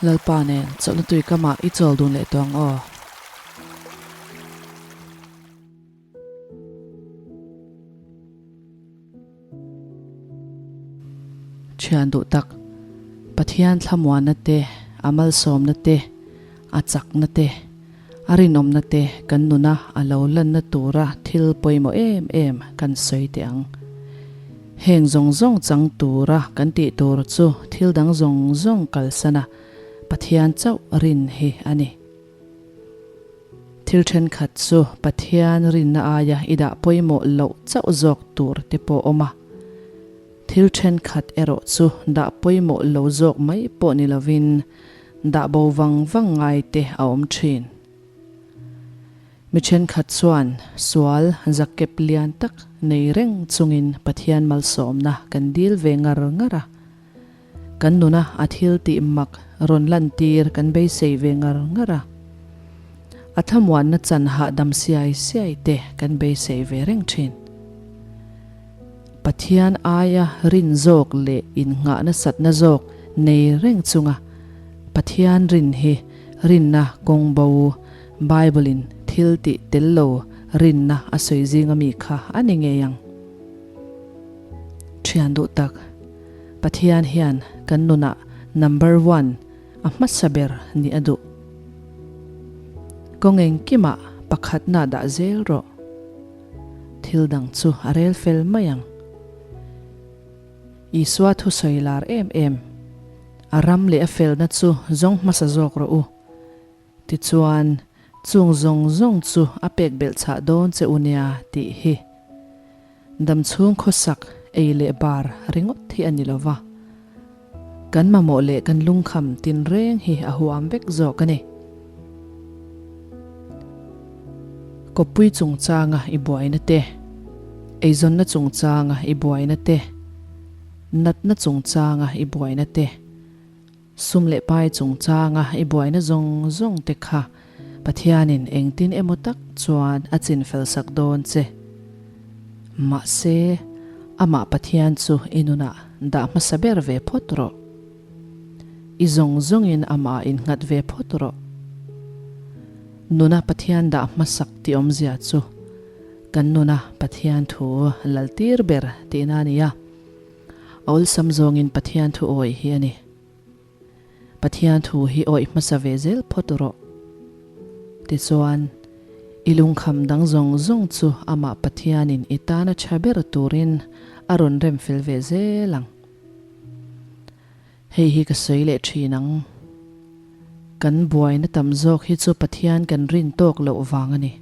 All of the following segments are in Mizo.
Lalpa nen chawlhna tui kamah i chawl dun leh tawh ang aw. Thian duh tak, Pathian thlamuanna te, a malsawmna te, a chakna te, a rinawmna te kan nuna a lo lanna tura thil pawimawh em em kan sawi teh ang. Heng zawng zawng chang tura kan tih tur chu thil dang zawng zawng kalsana Pathian chauh rin hi a ni. Thil thenkhat chu Pathian rinna aia i dah pawimawh loh chauh zawk tur te pawh awm a. Thil thenkhat erawh chu dah pawimawh lo zawk mai pawh ni lovin dah bo vang vang ngai te a awm thin. Mi thenkhat chuan sual zakep lian tak nei reng chungin Pathian malsawmna kan dil ve ngar ngar a. Kan nuna a thil tih mak rawn lantir kan beisei ve ngar ngar a. A thlamuanna chan hahdam siai siai te kan beisei ve reng thin. Pathian aia rin zawk leh innghah nasatna zawk nei reng chunga Pathian rin hi rinna kawng bo, Bible-in thil tih tel lo rinna a sawi zinga mi kha a ni ngei ang. Thian duh tak. Pathian hian kan nunah number one a hmasa ber nih a duh. Kawng engkimah pakhatna dah zel rawh. Thil dang chu a rel fel mai ang. Isua thusawi lar em em, A ram leh a felna chu zawng hmasa zawk rawh u. Tichuan, chung zawng zawng chu a pek belh chhah dawn che u nia tih hi damchhung khawsak ei leh bar ringawt hi a ni lo va, kan mamawh leh kan lungkham tinreng hi a huam vek zawk a ni. Kawppui chungchanga i buaina te, eizawnna chungchanga i buaina te, natna chungchanga i buaina te, Sum leh pai chungchanga i buaina zawng zawng te kha Pathianin engtin emaw tak chuan a chinfel sak dawn che. Mahse, amah Pathian chu i nunah dah hmasa ber ve phawt rawh. I zawng zawngin amah innghat ve phawt rawh. Nuna Pathian dah hmasak tih awmzia chu kan nuna Pathian thu laltir ber tihna a ni a. A awlsam zawngin Pathian thu awih hi a ni. Pathian thu hi awih hmasa ve zel phawt rawh. Tichuan, i lungkham dang zawng zawng chu amah Pathianin i tana tha ber turin a rawn rem fel ve zel ang. Hei hi ka sawi leh thin ang. Kan buaina tam zawk hi chu Pathian kan rin tawk loh vang a ni.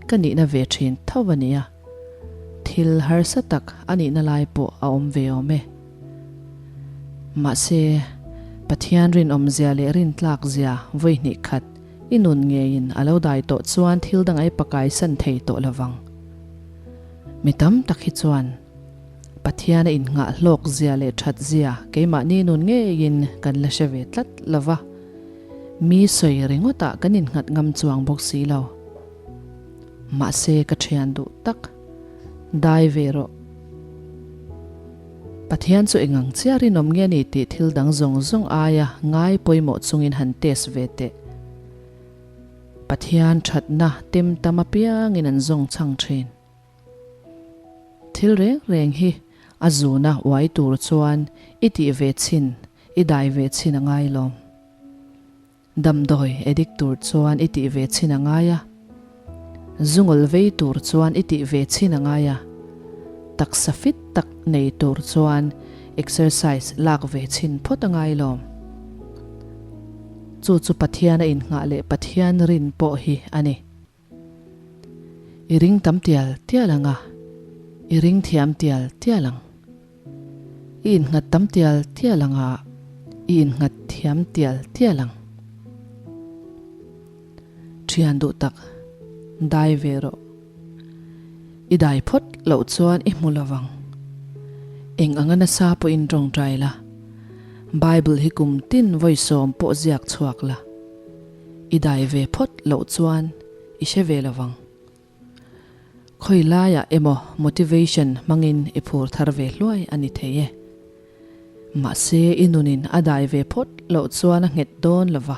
Ka nihna ve thin tho a nia. Thil harsa tak a nihna lai pawh a awm ve awm e. Mahse, Pathian rinawmzia leh rintlakzia vawi hnih khat i nun ngeiin a lo dai tawh chuan thil dang ai pakai san thei tawh lovang. Mi tam tak hi chuan Pathian a innghah hlawkzia leh thatzia keimahni nun ngeiin kan la hre ve tlat lova. Mi sawi ringawtah kan innghat ngam chuang bawk si lo. Mahse ka thian duh tak, dai ve rawh. Pathian chu engang chiah rinawm nge ni tih thil dang zawng zawng aia ngai pawimawh chungin han test ve teh. Pathian thatna tem tam apiangin an zawng chhang thin. Thil reng reng hi a zuna uai tur chuan i tih ve chhin, i dai ve chhin a ngai lawm. Damdawi addict tur chuan i tih ve chhin a ngai a, zungawl vei tur chuan i tih ve chhin a ngai a, taksa fit tak nei tur chuan exercise lak ve chhin phawt a ngai lawm. Chu chu Pathian a innghah leh Pathian rin pawh hi a ni. I ring tam tial tial ang a, i ring thiam tial tial ang. I innghat tam tial tial ang a, i innghat thiam tial tial ang. Thian duh tak, dai ve rawh. I dai phawt loh chuan i hmu lo vang. Eng anga nasa pawhin tawngtai la, Bible hi kum tin vawisawm pawh ziak chhuak la. I dai ve phawt loh chuan i hre ve lovang. Khawi laiah emaw motivation hmangin i phur thar ve hluai a ni thei e. Mahse i nunin a dai ve phawt loh chuan a nghet dawn lo va,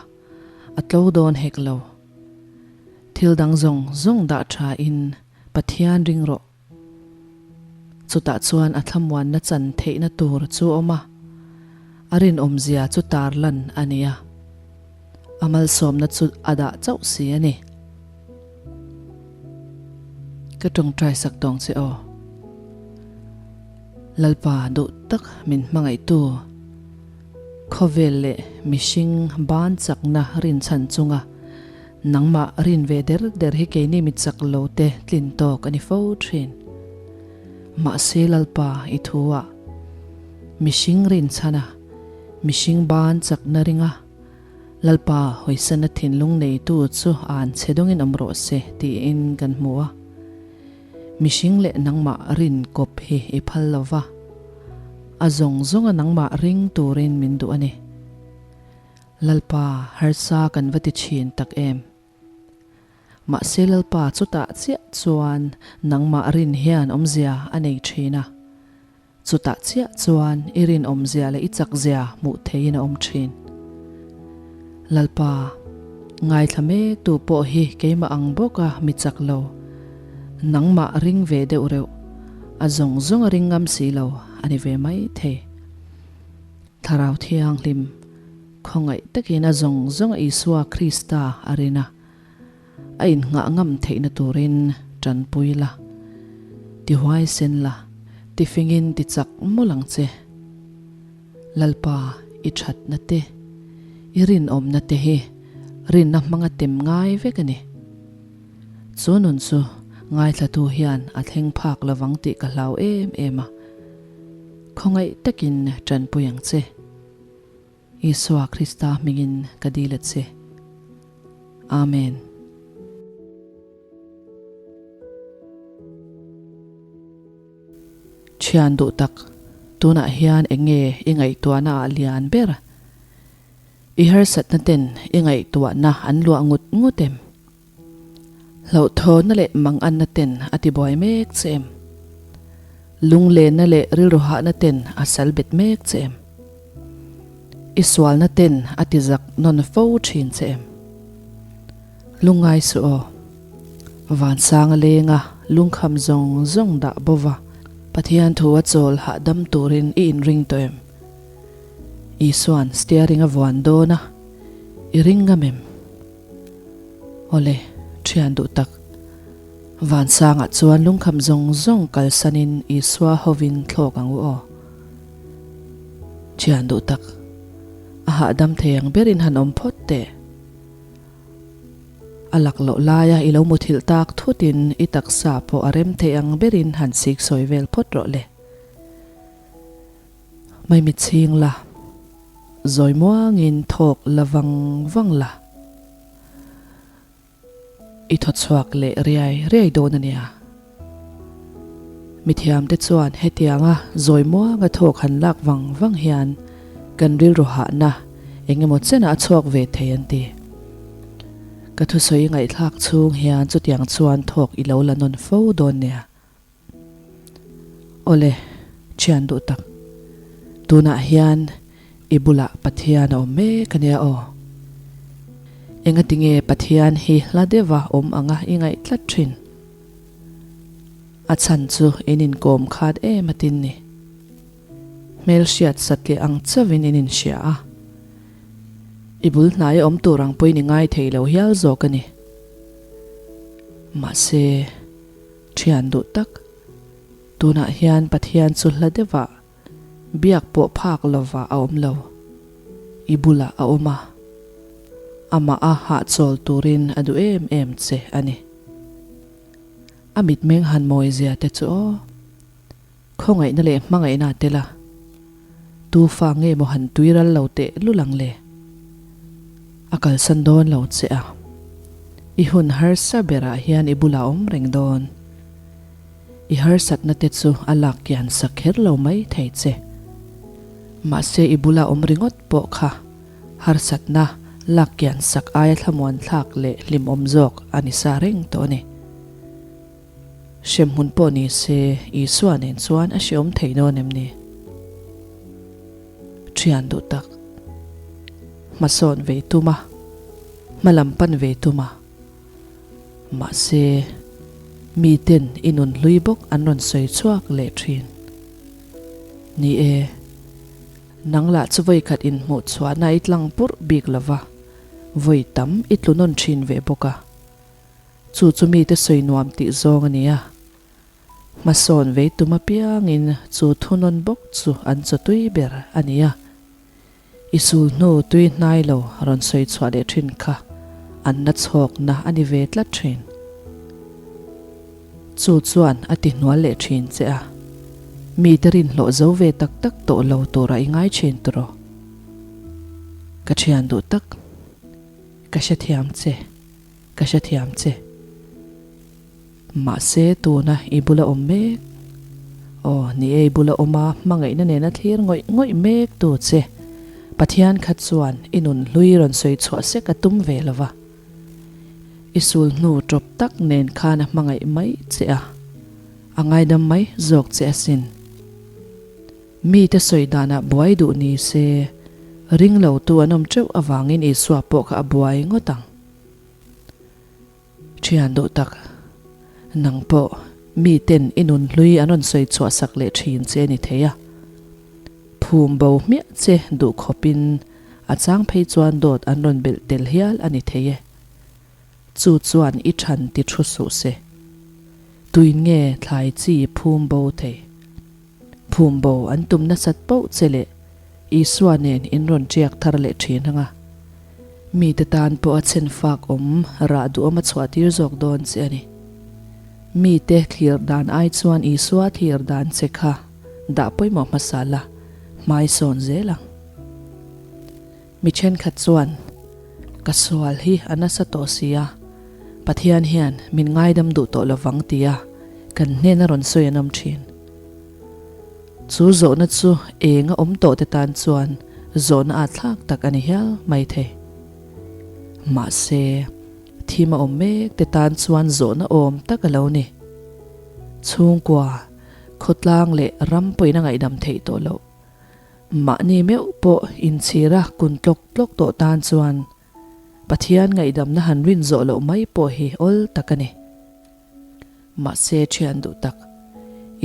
a tlo dawn hek lo. Thil dang zawng zawng dah tha in Pathian ring rawh. Chutah chuan a thlamuanna chan theihna tur chu awm a, a rinawmzia chu tarlan a ni a, a malsawmna chu a dah chauh si a ni. Ka tawngtai sak tawng che aw. Lalpa duh tak min hmangaihtu, khawvel leh mihring ban chakna rinchhan chunga Nangmah rin ve der der hi keini mi chak lo te tlin tawk a ni fo thin. Mahse Lalpa i thu ah mihring rin chhan a, mihring ban chakna ring a, Lalpa hawisana thinlung neitu chu an chhe dawngin awm rawh se tiin kan hmu a. Mihring leh nangmah rin kawp hi i phal lo va, a zawng zawnga nangmah ring turin min duh a ni. Lalpa, harsa kan va ti thin tak em? Mahse Lalpa chutah chiah chuan nangmah rin hian awmzia a nei thin a. Chutah chiah chuan i rinawmzia leh i chakzia hmuh theihin a awm thin. Lalpa, ngaithla mek tu pawh hi keimah ang bawka mi chak lo, nangmah ring ve deuh reuh, a zawng zawng a ring ngam si lo a ni ve mai thei. Thlarau Thianghlim, khawngaih takin a zawng zawng a Isua Krista a rin a, a innghah ngam theihna turin tanpui la, ti huaisen la, ti fingin ti chak mawlh ang che. Lalpa, i thatna te, i rinawmna te hi rinna hmanga tem ngai vek a ni. Chu nun chu ngaithlatu hian a thleng phak lovang tih ka hlau em em a. Khawngaih takin tanpui ang che. Isua Krista hmingin ka dil a che. Amen. Thian duh tak, tunah hian eng nge i ngaihtuahna ah lian ber? I harsatna ten i ngaihtuahna an luah ngut ngut em? Hlauhthawnna leh manganna ten a ti buai mek che em? Lunglenna leh rilru hahna ten a sal bet mek che em? I sualna ten a ti zak nawn fo thin che em? Lungngai suh aw. Vansanga lenga lungkham zawng zawng dah bova Pathian thu a chawl hahdam turin i inring tawh em? Isuan steering a vuan dawn a, i ring ngam em? Awle, thian duh tak. Vansangah chuan lungkham zawng zawng kalsanin Isua hovin thlawk ang u aw. Thian duh tak, a hahdam thei ang berin han awm phawt teh. A lak loh laia i lo muthilh tak thutin i taksa pawh a rem thei ang berin han siksawi vel phawt rawh le. Maimichhing la. Zawi muangin thawk la vang vang la. I thaw chhuak leh riai riai dawn a nia. Mithiamte chuan hetianga zawi muanga thawk han lak vang vang hian kan rilru hahna eng emaw chenah a chhuak ve thei an ti. Ka thusawi ngaihthlak chhung hian chutiang chuan thawk i lo la nawn fo dawn nia. Awle, thian duh tak. Tunah hian i bulah Pathian a awm mek a nia aw. Engatinge Pathian hi hla deuha awm anga i ngaih tlat thin? A chhan chu in inkawm khat em atin ni. Hmelhriat satliah ang chauhin in inhria a. I bul hnaia awm tur ang pawhin i ngai thei lo hial zawk a ni. Mahse. Thian duh tak. Tunah hian Pathian chu hla deuhah biak pawh phak lovah a awm lo. I bulah a awm a. Amah a hahchawl turin a duh em em che a ni. A mitmeng han mawi zia te chu aw. Khawngaihna leh hmangaihna a tel a. Tu fa nge maw han tui ral lo teh lul ang le? A kalsan dawn lo che a. I hun harsa berah hian i bulah awm reng dawn. I harsatna te chu a lak kian sak kher lo mai thei che. Mahse i bula awm ringawt pawh kha harsatna lak kian sak aia thlamuan thlak leh hlimawm zawk a ni sa reng tawh a ni. Hremhmun pawh ni se, Isua nen chuan a hreawm thei dawn em ni? Thian duh tak. Hmasawn ve tum a, hmalam pan ve tum a. Mahse, miten i nun hlui bawk an rawn sawi chhuak leh thin. Ni e, nang lah chu vawikhat inhmuh chhuahna i tlang purh bik lo va, vawi tam i tlu nawn thin ve bawk a. Chu chu mite sawi nuam tih zawng a ni a. Hmasawn vei tum apiangin chu thunawn bawk chu an chaw tui ber a ni a. I sul hnu tui hnai lo rawn sawi chhuah leh thin kha an na chhawkna a ni ve tlat thin. Chu chuan a ti hnual leh thin che a, mite rinhlawh zo ve tak tak tawh lo tura i ngai thin tawh. Ka thian duh tak, ka hrethiam che, ka hrethiam che. Mahse tuna i bula awm mek, aw ni e i bula awm a hmangaihna nena thlir ngawih ngawih mek tu che Pathian kha chuan i nun hlui rawn sawi chhuah sek a tum ve lo va. I sul hnu tawp tak nen khan a hmangaih mai che a, a ngaidam mai zawk che asin. Mite sawi danah buai duh ni se, ring lo tu an awm teuh avangin Isua pawh kha a buai ngawt ang. Thian duh tak, nang pawh miten i nun hlui an rawn sawi chhuah sak leh thin che a ni thei a. Phum bo hmiah che duh khawpin a chang phei chuan dawt an rawn belh tel hial a ni thei e. Chu chuan i than ti thu suh se. Tuin nge thlai chi phum bo thei? Phum bo an tum nasat poh che leh Isua nen in rawn ṭiak thar leh ṭhin ang a. Mite tan pawh a chhen fak awm rah duhawm a chhuah tir zawk dawn che a ni. Mite thlir dan ai chuan Isua thlir dan che kha dah pawimawh hmasa la, hmai sawn zel ang. Mi ṭhenkhat chuan, Ka sual hi a nasa tawh si a, Pathian hian min ngaidam duh tawh lovang tia kan hnena rawn sawi an awm ṭhin. Chu zawhna chu eng a awm tawh te tan chuan zawhna at thlak tak a ni hial mai thei. Mahse, thim a awm mek te tan chuan zawhna awm tak a lo ni. Chhungkua, khawtlang leh ram pawhin a ngaihdam theih tawh loh. Mahni meuh pawh inchhira kun tlawk tlawk tawh tan chuan Pathian ngaihdamna han rin zawh loh mai pawh hi awl tak a ni. Mahse thian duh tak,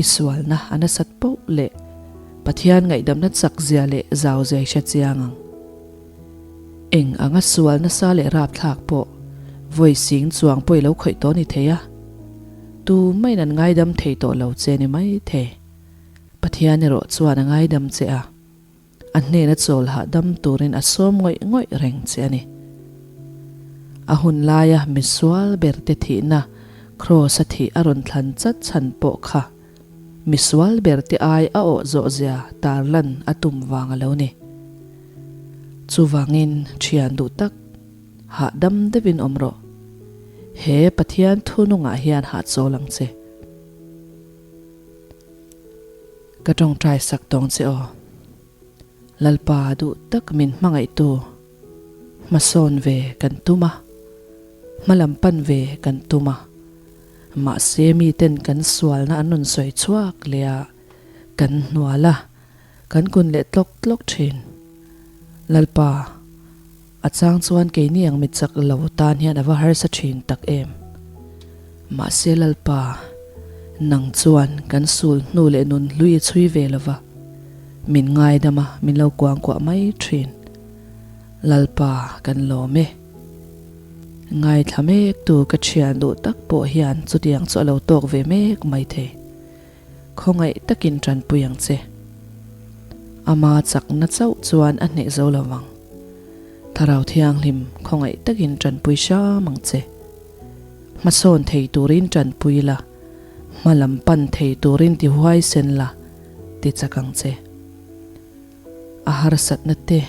i sualna a nasat poh leh Pathian ngaihdamna chak zia leh zau zia i hre chiang ang. Eng anga sual nasa leh rapthlak pawh vawi sing chuang pawh i lo khawih tawh ni thei a, tu maiin an ngaidam thei tawh lo che ni mai thei. Pathian erawh chuan a ngaidam che a. A hnena chawl hahdam turin a sawm ngawih ngawih reng che a ni. A hun laia misual berte thihna Kraws-a thih a rawn thlan chat chhan pawh kha misual berte ai a awh zawhzia tarlan a tum vang a lo ni. Chuvangin thian duh tak, hahdam deuhin awm rawh. He Pathian thunungah hian hahchawl ang che. Ka tawngtai sak tawng che aw. Lalpa duh tak min hmangaihtu hmasawn ve kan tum a, hmalam pan ve kan tum a, mahse miten kan sualna an rawn sawi chhuak leh a, kan hnual a, kan kun leh tlawk tlawk thin. Lalpa, a chang chuan keini ang mi chak lo tan hian a va harsa thin tak em. Mahse Lalpa, nang chuan kan sul hnu leh nun hlui i chhui ve lova, min ngaidam a, min lo kuangkuah mai thin. Lalpa, kan lawm e. Ngaithla mek tu ka thian duh tak pawh hian chutiang chu a lo tawk ve mek mai thei. Khawngaih takin tanpui ang che. Ama chakna chauh chuan a hneh zo lo vang. Thlarau Thianghlim khawngaih takin tanpui hram ang che. Hmasawn thei turin tanpui la, hma lam pan thei turin ti huaisen la, ti chak ang che. A harsatna te,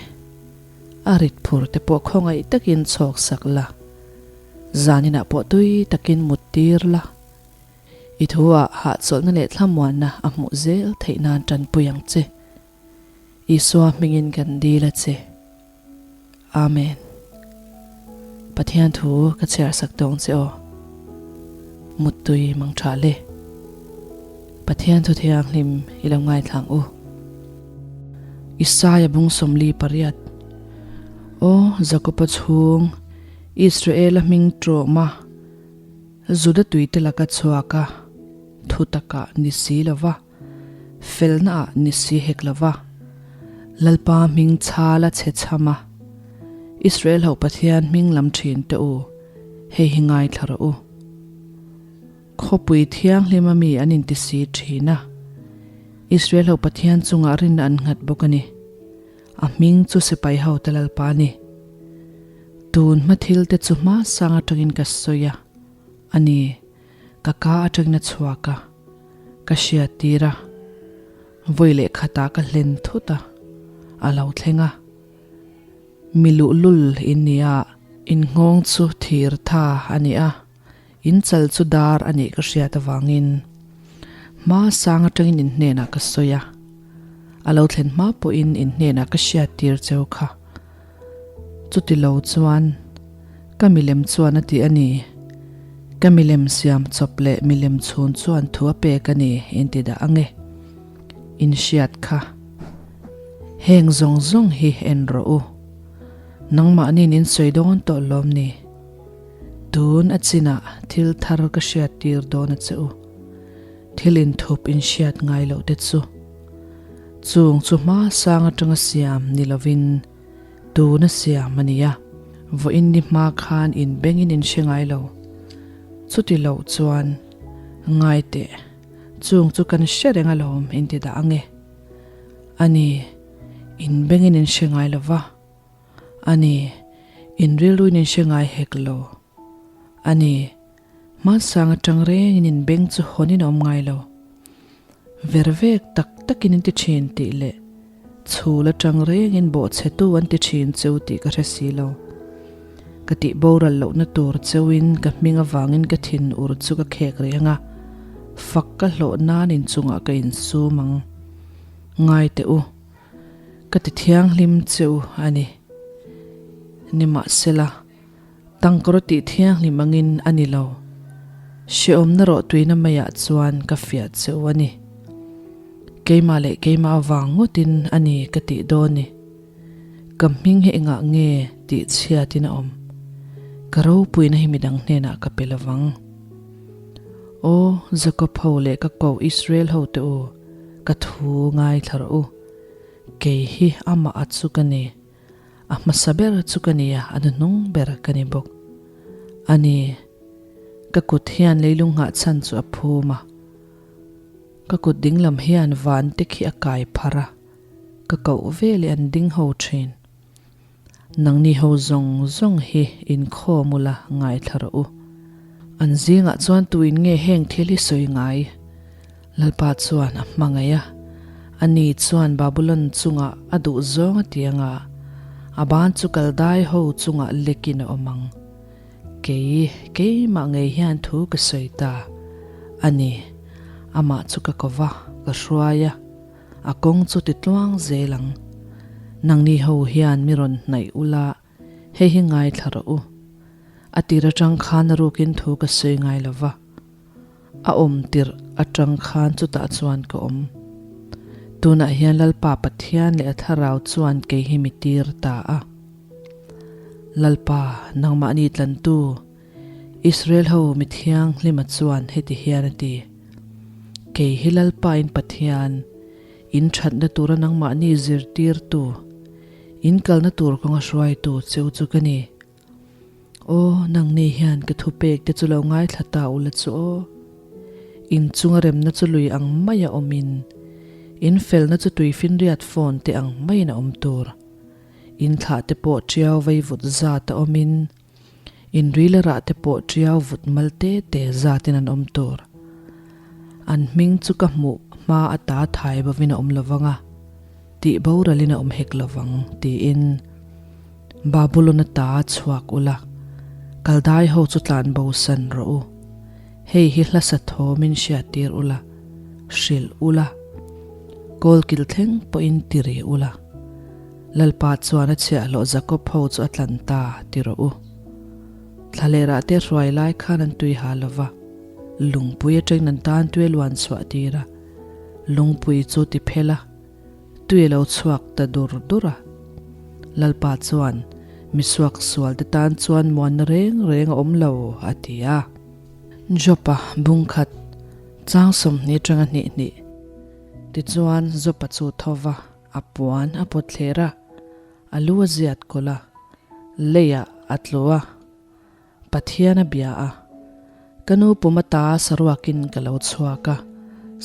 a rit phur te pawh khawngaih takin chhawk sak la, zaninah pawh tui takin mut tir la. I thuah hahchawlhna leh thlamuanna a hmuh zel theih nan tanpui ang che. Isua hmingin kan dil a che. Amen. Pathian thu ka chhiar sak tawng che aw. Muttui mang tha le. Pathian thu thianghlim i lo ngaithlang u. Isaia bung 48. Aw Jakoba chhung, Israela hming ṭawma Juda tuite laka chhuak a, thu takah ni si lo va, felnaah ni si hek lo va, Lalpa hming chhala chhe chham a, Israel ho Pathian hming lam ṭhin teh u, hei hi ngaithla rawh u. Khawpui thianghlim a mi an inti si thin a, Israel ho Pathian chungah rinna an nghat bawk a ni. A hming chu sipai hote Lalpa a ni. Tun hma thil te chu hma sang atangin ka sawi a, a ni, ka ka atangin a chhuak a, ka hriat tir a, vawi leh khatah ka hlen thut a, a lo thleng a. Mi luhlul in ni a, in nghawng chu thir tha a ni a. In chal chu dar a nih ka hriat avangin hma sang atangin in hnenah ka sawi a, a lo thlen hma pawhin in hnenah ka hriat tir cheu kha. Chuti lo chuan ka milem chuan a ti a ni, ka milem siam chawp leh milem chhun chuan thu a pek a ni in ti dah ang e. In hriat kha. Heng zawng zawng hi en rawh u. Nangmahniin in sawi dawn tawh lawm ni? Tun a chinah thil thar ka hriat tir dawn a che u. Thil inthup in hriat ngai loh te chu. Chung chu hma sang atanga siam ni lovin tun a siam a nia. Vawiin ni hma khan in bengin in hre ngai lo. Chuti loh chuan ngai teh, chung chu kan hre reng alawm in ti dah ange. A ni, in bengin in hre ngai lova. A ni, in rilruin in hre ngai hek lo. A ni, hmansang atang rengin in beng chu hawnin a awm ngai lo. Ver vek tak takin in ti thin tih leh chhul atang rengin bawhchhetu an ti thin cheu tih ka hre si lo. Ka tih boral lohna tur cheuin ka hming avangin ka thin ur chu ka khek reng a, fak ka hlawh nan inchungah ka insum ang. Ngai teh u. Ka ti thianghlim che u a ni. Nimahsela, tangkawr tih thianghlim angin a ni lo. Hrehawmna rawh tuina maiah chuan ka fiah che u a ni. Keimah leh keimah avang ngawtin a ni ka tih dawn ni. Ka hming hi engah nge tih chhiatin a awm? Ka ropuina hi midang hnenah ka pe lovang. Aw, Jakob ho leh ka koh Israel ho te u, Ka thu ngaithla rawh u. Kei hi amah a chu ka ni. A hmasa ber chu ka ni a, a hnuhnung ber ka ni bawk. A ni, ka kut hian leilung nghah chhan chu a phum a. Ka kut dinglam hian van te khi a kai pharh a, ka koh veleh an ding ho thin. Nangni ho zawng zawng hi inkhawm ula ngaithla rawh u. An zingah chuan tuin nge heng thil hi sawi ngai? Lalpa chuan a hmangaih a, ani chuan Babulon chungah a duh zawng a ti anga, a ban chu Kaldai ho chungah lekin a awm ang. Kei, keimah ngei hian thu ka sawi ta a ni. Amah chu ka ko va, ka hruai a. A kawng chu ti tluang zel ang. Nangni ho hian mi rawn hnaih ula, hei hi ngaithla rawh u. A tir atang khan a rukin thu ka sawi ngai lo va. A awm tirh atang khan chutah chuan ka awm. Tunah hian Lalpa Pathian leh a Thlarau chuan kei hi mi tir ta a. Lalpa, nangmahni tlantu, Israel ho mi thianghlima chuan heti hian a ti, Kei hi Lalpa in Pathian, in thatna tura nangmahni zirtirtu, in kalna tur kawnga hruaitu cheu chu ka ni. Aw, nangni hian ka thupek te chu lo ngaithla ta ula chu aw. In chunga remna chu lui ang maia awmin, in felna chu tuifinriat phone te ang maiin a awm tur. In thlah te pawh tiau vaivut zat a awmin, Inril a rah te pawh tiau vut mal te te zatin an awm tur. An hming chu ka hmuh hma ata thai bovin a awm lovang a, tih boralin a awm hek lovang, tiin Babulon ata chhuak ula, Kaldai ho chu tlan bosan rawh u. Hei hi hlasa thawmin hriattir ula, hrilh ula, kawlkil thleng pawhin ti ri ula. Lalpa chuan a chhiahhlawh Jakob ho chu a tlan ta, ti rawh u. Thlalerah te hruai lai khan an tui ha lo va, lungpui atangin an tan tui a luan chhuah tir a, lungpui chu ti phel a, Mittui a lo chhuak ta dur dur a. Lalpa chuan, Misuak sualte tan chuan muanna reng reng a awm lo, a ti a. Jopa bungkhat chang 20 atanga hnih hnih. Tichuan Jopa chu tho va, a puan a pawt thler a, a lu a ziat kawlh a, leiah a tlu a. Pathian a bia a, Ka nu pum ata saruakin ka lo chhuak a,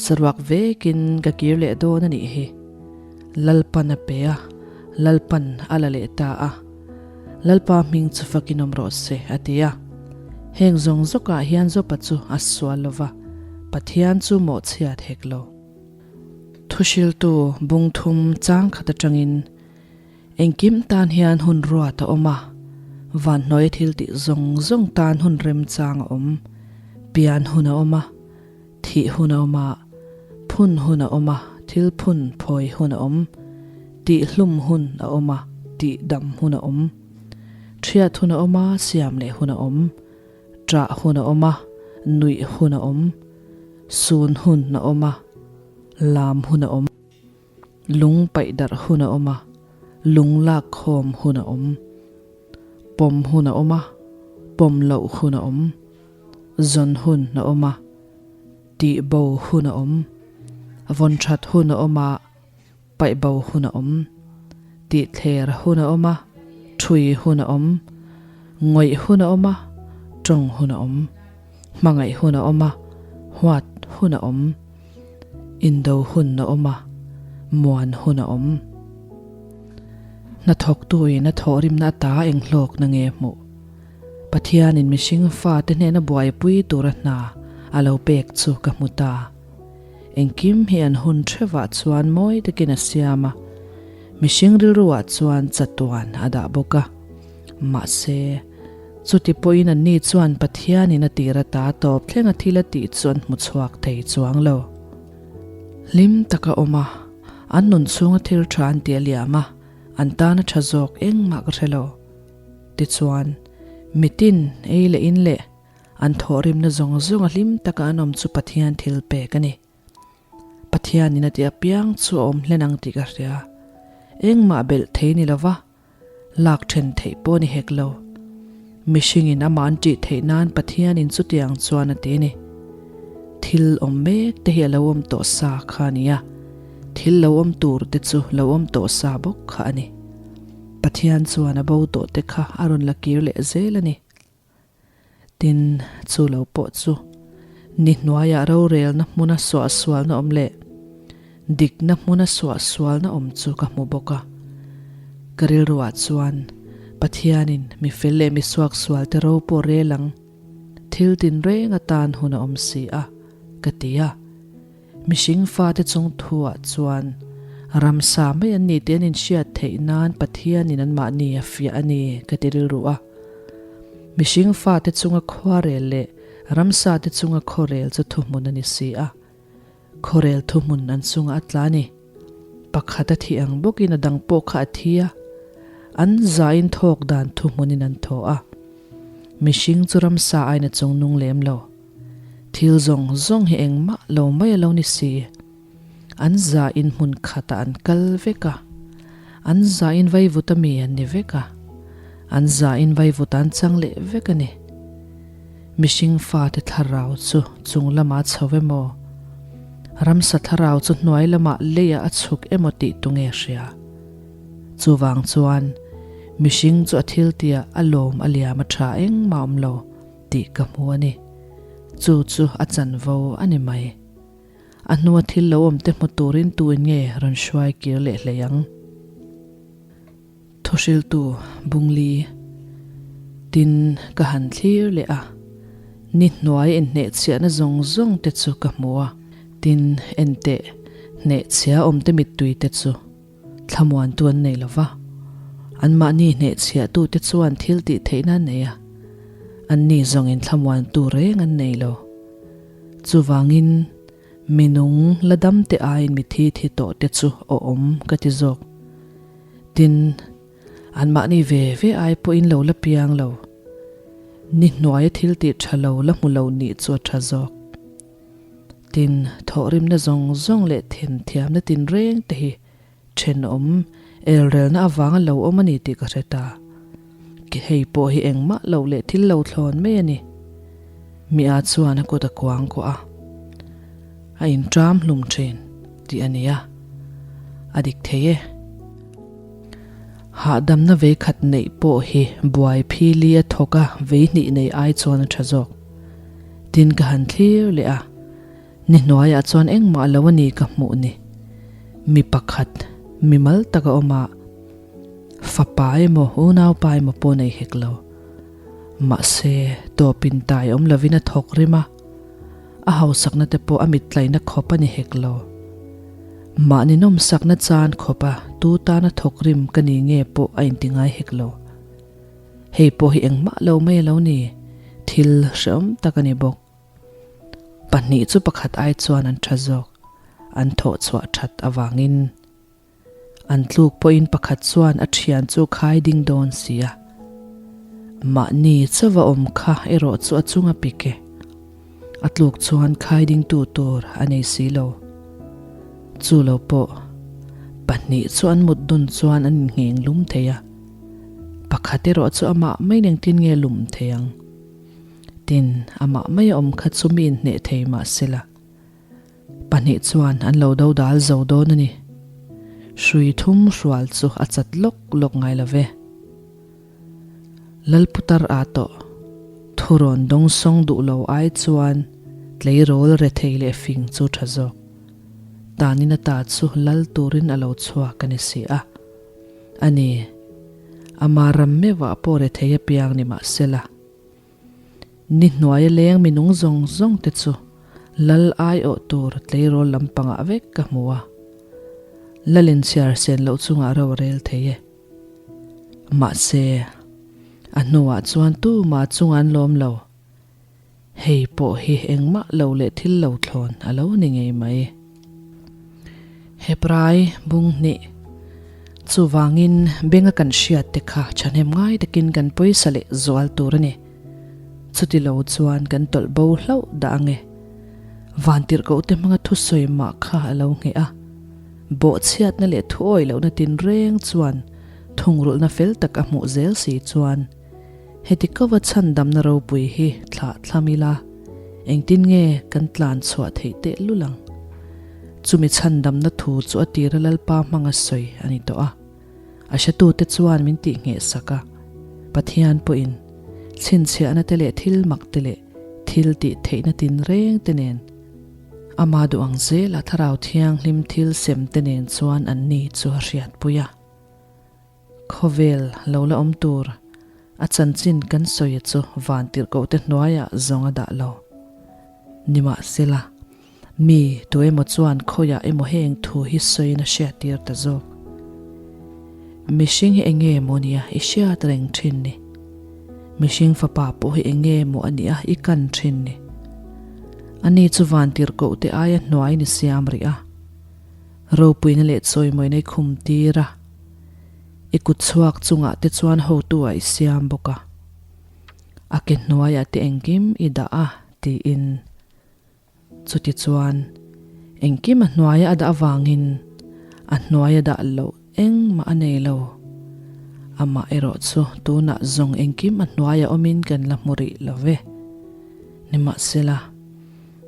saruak vekin ka kir leh dawn a nih hi. Lalpan a pe a, Lalpan a la leh ta a. Lalpa hming chu fakin awm rawh se, a ti a. Heng zawng zawkah hian Jopa chu a sual lo va, Pathian chu mawhchhiat hek lo. Thuhriltu bungthum chang khat atangin Engkim tan hian hun ruat a awm a, vanhnuaia thil tih zawng zawng tan hun remchang a awm. Pian hun a awm a, thih hun a awm a, phun hun a awm a, thil phun phawi hun a awm, tihhlum hun a awm a, tihdam hun a awm, ṭhiat hun a awm a, siam leh hun a awm, ṭah hun a awm a, nuih hun a awm, sun hun a awm a, lam hun a awm. Lung paih darh hun a awm a, lung lak khawm hun a awm. Pawm hun a awm a, pawm loh hun a awm. Zawn hun a awm a, tih bo hun a awm. Vawn that hun a awm a, paih bo hun a awm. Tih thler hun a awm a, thui hun a awm. Ngawih hun a awm a, tawng hun a awm. Hmangaih hun a awm a, huat hun a awm. Indo hun a awm a, muan hun a awm. Hnathawktuin a thawhrimna ata enghlawkna nge hmuh? Pathianin mihring fate hnena buaipui tura hna a lo pek chu ka hmu ta. Engkim hi an hun thevah chuan mawi takin a siam a, mihring rilruah chuan chatuan a dah bawk a. Mahse, chuti pawhin anni chuan Pathianin a tir ata tawp thlenga thil a tih chu an hmu chhuak thei chuang lo. Hlim taka awm a, an nun chhunga thil tha an ti a liam a, an tana tha zawk engmah ka hre lo. Tichuan, mitin ei leh in leh an thawhrimna zawng zawnga hlim taka an awm chu Pathian thil pek a ni. Pathianin a ti apiang chu a awm hlen ang tih ka hria. Engmah belh thei ni lova, Lak then theih pawh ni hek lo. Mihringin amah an ṭih theih nan Pathianin chutiang chuan a ti a ni. Thil awm mek te hi a lo awm tawh sa kha a ni a, thil lo awm tur te chu lo awm tawh sa bawk kha a ni. Pathian chuan a bo tawh te kha a rawn la kir leh zel a ni. Tin, chu lo pawh chu ni hnuaiah rorelna hmuna suahsualna awm leh dikna hmuna suahsualna awm chu ka hmu bawk a. Ka rilruah chuan Pathianin mi fel leh mi suaksualte ro pawh rel ang, thil tinreng atan hun a awm si a, ka ti a. Mihring fate chung thuah chuan ramsa mai an ni tih an inhriat theih nan Pathianin anmahni a fiah a ni ka ti rilru a. Mihring fate chunga khuarel leh ramsate chunga khawrel chu thuhmun a ni si a. Khawrel thuhmun an chunga a tla a ni. Pakhat a thih ang bawkin a dang pawh kha a thi a. An zain thawk dan thuhmunin an thaw a. Mihring chu ramsa aiin a chungnung lem lo. Thil zawng zawng hi engmah lo mai a lo ni si. An zain hmun khatah an kal vek a, an zain vaivuta mi an ni vek a, an zain vaivuta an chang leh vek a ni. Mihring fate thlarau chu chung lamah a chho emaw, ramsa thlarau chu hnuai lamah leiah a chhuk emaw tih tu nge hria? Chuvang chuan mihring chu a thiltihah a lawm a liam a tha engmah awm lo. Tih ka hmu a ni. Chu chu a chanvo a ni mai. A hnua thil lo awm te hmu turin tuin nge rawn hruai kir leh hlei ang? Thuhriltu Bungli tin ka han thlir leh a, ni hnuai inhnehchhiahna zawng zawng te chu ka hmu a, tin enteh hnehchhia awm te mittui te chu Thlamuantu an nei lo va, anmahni hnehchhiahtute chuan thil tih theihna an nei a, anni zawngin thlamuantu reng an nei lo. Chuvangin, mi nung la damte aiin mi thi thi tawhte chu awm ka ti zawk. Tin, anmahni ve ve ai pawhin lo la piang lo. Ni hnuaia thil tih tha lo la hmu lo nih chu a tha zawk. Tin, thawhrimna zawng zawng leh thenthiamna tinreng te hi Thenawm elrelna avanga lo awm a ni tih ka hre ta. Hei pawh hi engmah lo leh thil lo thlawn mai a ni. Mi a chuan a kut a kuang kuah a, a inṭam hlum ṭhin tih a ni a, a dik thei e. Hahdamna veikhat neih pawh hi buai phili a thawk a, veihnih nei ai chuan a ṭha zawk. Tin ka han thlir leh a. Ni hnuaiah chuan engmah lo a ni ka hmuh ni. Mi pakhat, mi mal tak a awm a, fapa emaw unaupa emaw pawh nei hek lo. Mahse, tawpin tai awm lovin a thawk rim a, a hausakna te pawh a mittlaihna khawp a ni hek lo. Mahni nawmsakna chan khawp a tu tana thawk rim ka ni nge pawh a inti ngai hek lo. Hei pawh hi engmah lo mai a lo ni, thil hrehawm tak a ni bawk. Pahnih chu pakhat ai chuan an tha zawk, an thawh chhuah that avangin. An tluk pawhin pakhat chuan a thian chu khai ding dawn si a. Mahni chauva awm kha erawh chu a chung a pik e. A tluk chuan khai dingtu tur a nei si lo. Chu lo pawh, pahnih chu an mut dun chuan an inngheng lum thei a. Pakhat erawh chu amah mai nengtin nge lum thei ang? Tin, amah mai a awm kha chu mi inhneh thei mah sela, pahnih chuan an lo do dal zo dawn a ni. Hrui thum hrual chu a chat lawk lawk ngai lo ve. Lalputar a tawh, thurawn dawngsawng duh lo ai chuan tleirawl rethei leh fing chu tha zawk. Tanin ata chu lal turin a lo chhuak a ni si a. A ni, ama ram meuhah pawh rethei apiang ni mah sela. Ni hnuaia leng minung zawng zawng te chu lal aiawh tur tleirawl lampangah vek ka hmu a. Lal inchhiar sen loh chungah ro a rel thei e. Mahse, a hnuah chuan tumah chungah an lawm lo. Hei pawh hi engmah lo leh thil lo thlawn a lo ni ngei mai. Hebrai bung hnih Chuvangin benga kan hriat te kha thahnem ngai takin kan pawisa leh zual tur a ni. Chuti lo chuan kan tawlh bo hlauh dah ang e. Vantirhkoh te hmanga thusawi mah kha a lo ngheh a. Bawhchhiatna leh thuawi lohna tinreng chuan thungrulhna fel tak a hmuh zel si chuan, Heti kova chhandamna ropui hi thlah thlam ila, engtin nge kan tlan chhuah theih teh lul ang? Chumi chhandamna thu chu a tira Lalpa hmanga sawi a ni tawh a. A hretute chuan min tih ngheh sak a, Pathian pawhin chhinchhiahna te leh thil mak te leh thil tih theihna tinreng te nen ama duh ang zela Thlarau Thianghlim thil sem te nen chuan anni chu a hriatpui a. Khawvel lo la awm tur a chanchin kan sawi chu van tirhkoh te hnuaiah zawng a dah lo. Nimahsela, mi tu emaw chuan khawiah emaw heng thu hi sawiin a hriattir ta zawk. Mihring hi enge maw nia i hriat reng thin ni? Mihring fapa pawh hi enge maw a nia i kan thin ni? Ani chu van tirhkoh te aia hnuaiin i siam rih a. Ropuina leh chawimawina i khum tir a, i kut chhuak chungah te chuan hotu ah i siam bawk a, a ke hnuaiah te engkim i dah a tiin. Chuti chuan engkim a hnuaia a dah avangin a hnuaia dah loh engmah a nei lo. Amah erawh chu tunah zawng engkim a hnuaia awmin kan la hmu rih lo ve. Nimahsela.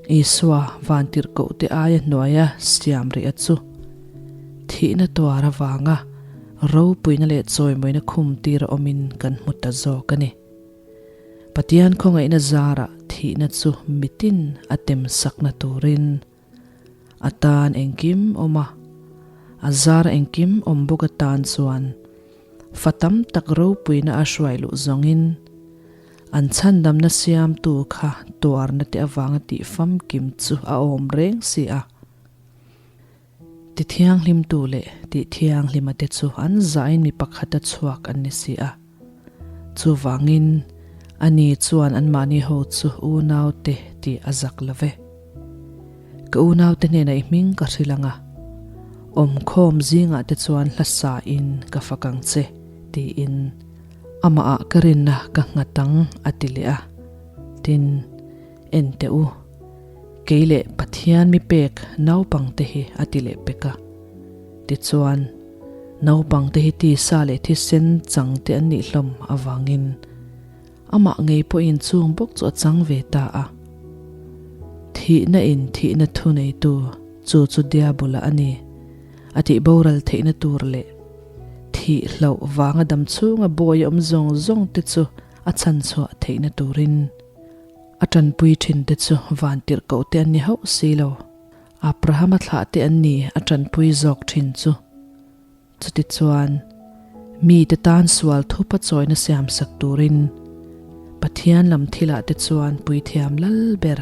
Isua vantirhkohte aia hnuaia siam rih a chu thihna tuar avanga ropuina leh chawimawina khum tir a awmin kan hmu ta zawk a ni. Pathian khawngaihna zarah thihna chu mitin a tem sakna turin a tan engkim awm a, a zara engkim awm bawk atan chuan fa tam tak ropuina a hruai luh zawngin An chhandamna siamtu kha tuarna te avanga tih famkim chu a awm reng si a. Ti thianghlimtu leh tih thianghlima te chu an zahin mi pakhata chhuak an ni si a. Chuvangin, ani chuan anmahni ho chu unaute tih a zak lo ve. Ka unaute hnenah i hming ka hrilh ang a, awmkhawm zingah te chuan hla sain ka fak ang che, tiin. Amahah ka rinna ka nghat ang, a ti leh a. Tin, En teh u, kei leh Pathian mi pek naupangte hi a ti leh pek a. Tichuan. Naupangte hi tisa leh thisen chang te an nih hlawm avangin amah ngei pawhin chung bawk chu a chang ve ta a. Thihna in thihna thuneitu chu chu Diabola a ni a tih boral theihna tur leh thih hlauh vanga dam chhunga bawi awm zawng zawng te chu a chhanchhuah theihna turin a tanpui thin te chu vantirhkoh te an ni hauh si lo. Abrahama thlah te an ni a tanpui zawk thin chu. Chutichuan, mite tan sual thupa chawina siamsak turin Pathian lam thilah te chuan puithiam lal ber,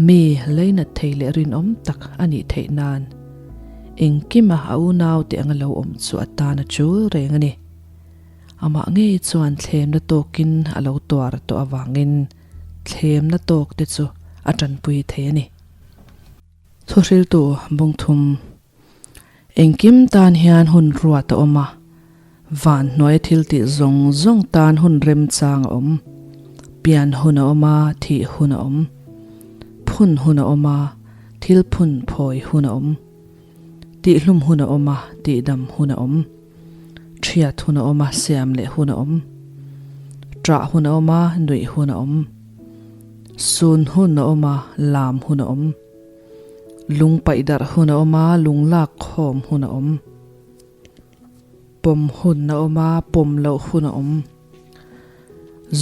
mi leinat thei leh rinawm tak a nih theih nan engkima a unaute anga lo awm chu a tan a chul reng a ni. Amah ngei chuan thlemna tawkin a lo tuar tawh avangin thlemna tawk te chu a tanpui thei a ni. Thuhriltu bungthum Engkim tan hian hun ruat a awm a, van hnuaia thil tih zawng zawng tan hun remchang a awm. Pian hun a awm a, thih hun a awm. Phun hun a awm a, thil phun phawi hun a awm. Tihhlum hun a awm a, tihdam hun a awm. Thiat hun a awm a, siam leh hun a awm. Ṭah hun a awm a, nuih hun a awm. Sun hun a awm a, lam hun a awm. Lung paih darh hun a awm a, lung lak khawm hun a awm. Pawm hun a awm a, pawm loh hun a awm.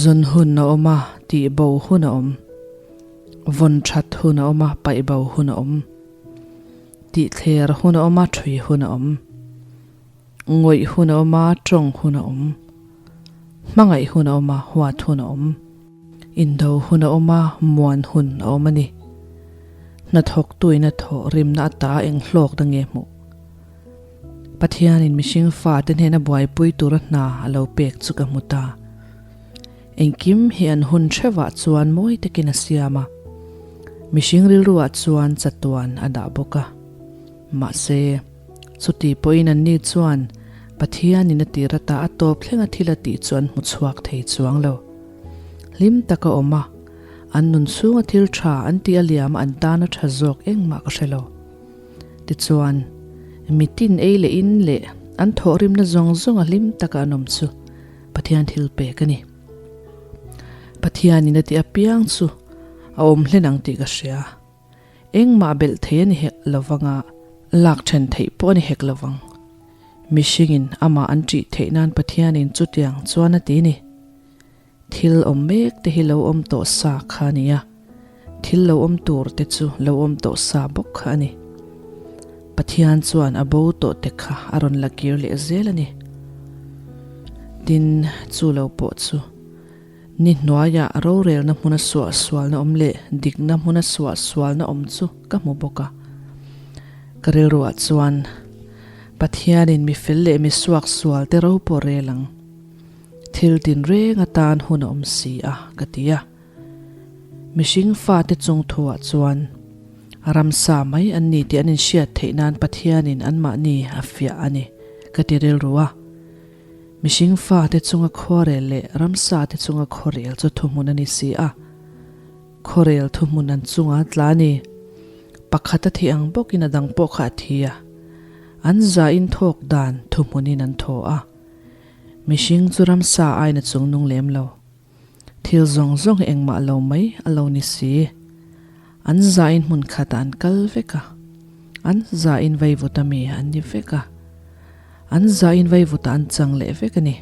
Zun hun a awm a, tih bo hun a awm. Vawn that hun a awm a, paih bo hun a awm. Tih thler hun a awm a, thui hun a awm. Ngawih hun a awm a, tawng hun a awm. Hmangaih hun a awm a, huat hun a awm. Indo hun a awm a, muan hun a awm a ni. Hnathawktuin a thawh rimna ata eng hlawkna nge hmuh? Pathianin mihring fate hnena buaipui tura hna a lo pek chu ka hmu ta. Engkim hi an hun hrevah chuan mawi takin a siam a, mihring rilruah chuan chatuan a dah bawk a. Mahse, chuti pawhin anni chuan Pathianin a tir ata a tawp thlenga thil a tih chu an hmu chhuak thei chuang lo. Hlim taka awm a, an nun chhunga thil tha an tih a liam a an tana tha zawk engmah ka hre lo. Tichuan, mitin ei leh in leh an thawhrimna zawng zawnga hlim taka an awm chu Pathian thil pek a ni. Pathianin a tih apiang chu a awm hlen ang tih ka hria. Engmah belh thei a ni hek lovanga lak then theih pawh a ni hek lovang. Mihringin amah an ṭih theih nan Pathianin chutiang chuan a ti a ni. Thil awm mek te hi lo awm tawh sa kha a ni a, thil lo awm tur te chu lo awm tawh sa bawk kha a ni. Pathian chuan a bo tawh te kha a rawn la kir leh zel a ni. Tin, chu lo pawh chu ni hnuaiah rorelna hmuna suahsualna awm leh dikna hmuna suahsualna awm chu ka hmu bawk a. Ka rilruah chuan Pathianin mi fel leh mi suaksual te ro pawh rel ang. Thil tinreng atan hun a awm si a, ka ti a. Mihring fate chung thuah chuan ramsa mai an ni tih an inhriat theih nan Pathianin anmahni a fiah a ni, ka ti rilru a. Mihring fate chunga khuarel leh ramsate chunga khuarel chu thuhmun a ni si a. Khuarel thuhmun an chunga tla a ni. Pakhat a thih ang bawkin a dang pawh kha a thi a. An zain thawk dan thuhmunin an thaw a. Mihring chu ramsa aiin a chung nung lem lo. Thil zawng zawng hi engmah lo mai a lo ni si. An zain hmun khatah an kal vek a. An zain vaivuta mi an ni vek a. An zain vaivuta an chang leh vek a ni.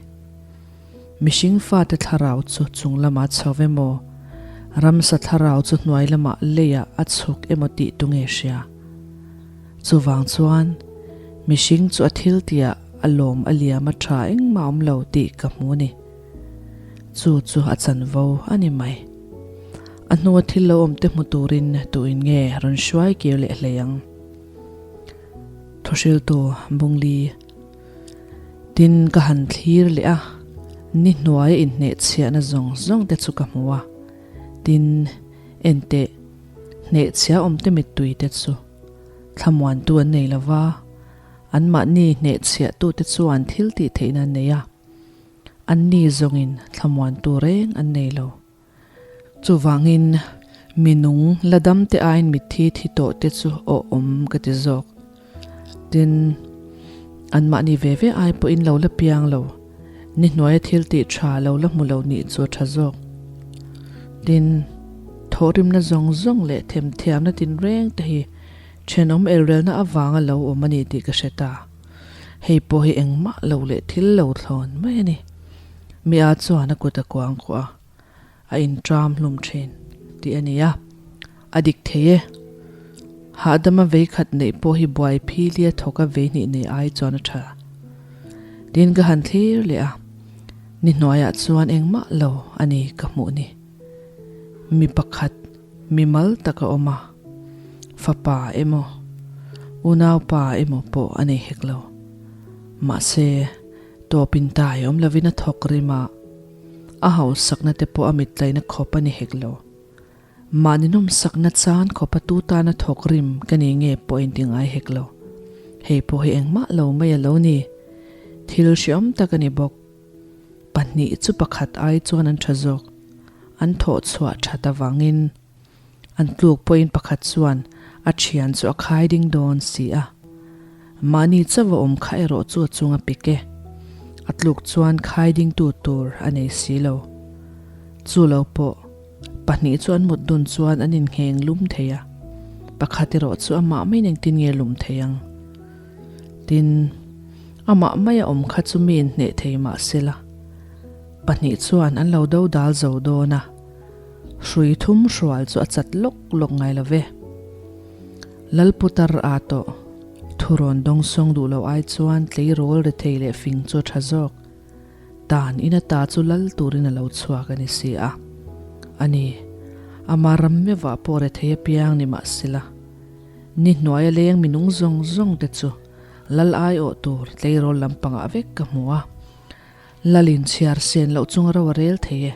Mihring fate thlarau chu chung lamah a chho emaw, ramsa thlarau chu hnuai lamah leiah a chhuk emaw tih tu nge hria? Chuvang chuan, mihring chu a thil tihah a lawm a liam a tha engmah awm lo tih ka hmu a ni. Chu chu a chanvo a ni mai. A hnua thil lo awm te hmu turin tuin nge rawn hruai kir leh hlei ang? Thuhriltu Bungli Tin ka han thlir leh a, ni hnuaia inhnehchhiahna zawng zawng te chu ka hmu a. Tin, enteh, hnehchhia awmte mittui te chu thlamuantu an nei lo va, anmahni hnehchhiahtute chuan thil tih theihna an nei a, anni zawngin thlamuantu reng an nei lo. Chuvangin, mi nung la damte aiin mitthi thi tawhte chu awh awm ka ti zawk. Tin. Anmahni ve ve ai pawhin lo la piang lo, ni hnuaia thil tih tha lo la hmu lo nih chu a tha zawk. Tin, thawhrimna zawng zawng leh themthiamna tinreng te hi thenawm elrelna avanga lo awm a ni tih ka hre ta. Hei pawh hi engmah lo leh thil lo thlawn mai a ni. Mi a chuan a kut a kuang kuah a, a intram hlum thin tih a ni a, a dik thei e. Hahdama vei khat neih pawh hi buai philia thawka vei hnih nei ai chuan a tha. Tin ka han thlir leh a, ni hnuaiah chuan engmah lo a ni ka hmuh ni. Mi pakhat mi mal tak a awm a, fapa emaw, unaupa emaw pawh a nei hek lo. Mahse, tawpin tai awm lovin a thawk rim a, a hausakna te pawh a mitlaina khawp a ni hek lo. Mahni nawmsakna chan khawpa tu tana thawk rim ka ni nge pawh inti ngai hek lo. Hei pawh hi engmah lo mai a lo ni. Thil hreawm tak a ni bawk. Pahnih chu pakhat ai chuan an tha zawk. An thawh chhuah that avangin an tluk pawhin pakhat chuan a thian chu a khai ding dawn si a. Mahni chauh a awm kha erawh chu a chung a pik e. A tluk chuan khai dingtu tur a nei si lo. Chu lo pawh pahnih chu an mut dun chuan an inngheng lum thei a, pakhat erawh chu amah maiin engtin nge lum thei ang? Tin, amah maia awm kha chu mi inhneh thei mah sela, pahnih chuan an lo do dal zo dawn a, hrui thum hrual chu a chat lawk lawk ngai lo ve. Lalputar a tawh, thurawn dawngsawng duh lo ai chuan tleirawl rethei leh fing chu a tha zawk. Dan in ata chu lal turin a lo chhuak a ni si a. A ni, ama ram meuhah pawh rethei apiang ni mah sela, ni hnuaia leng minung zawng zawng te chu lal aiawh tur tleirawl lampangah vek ka hmu a. Lalin chhiar sen loh chunga ro a rel thei e.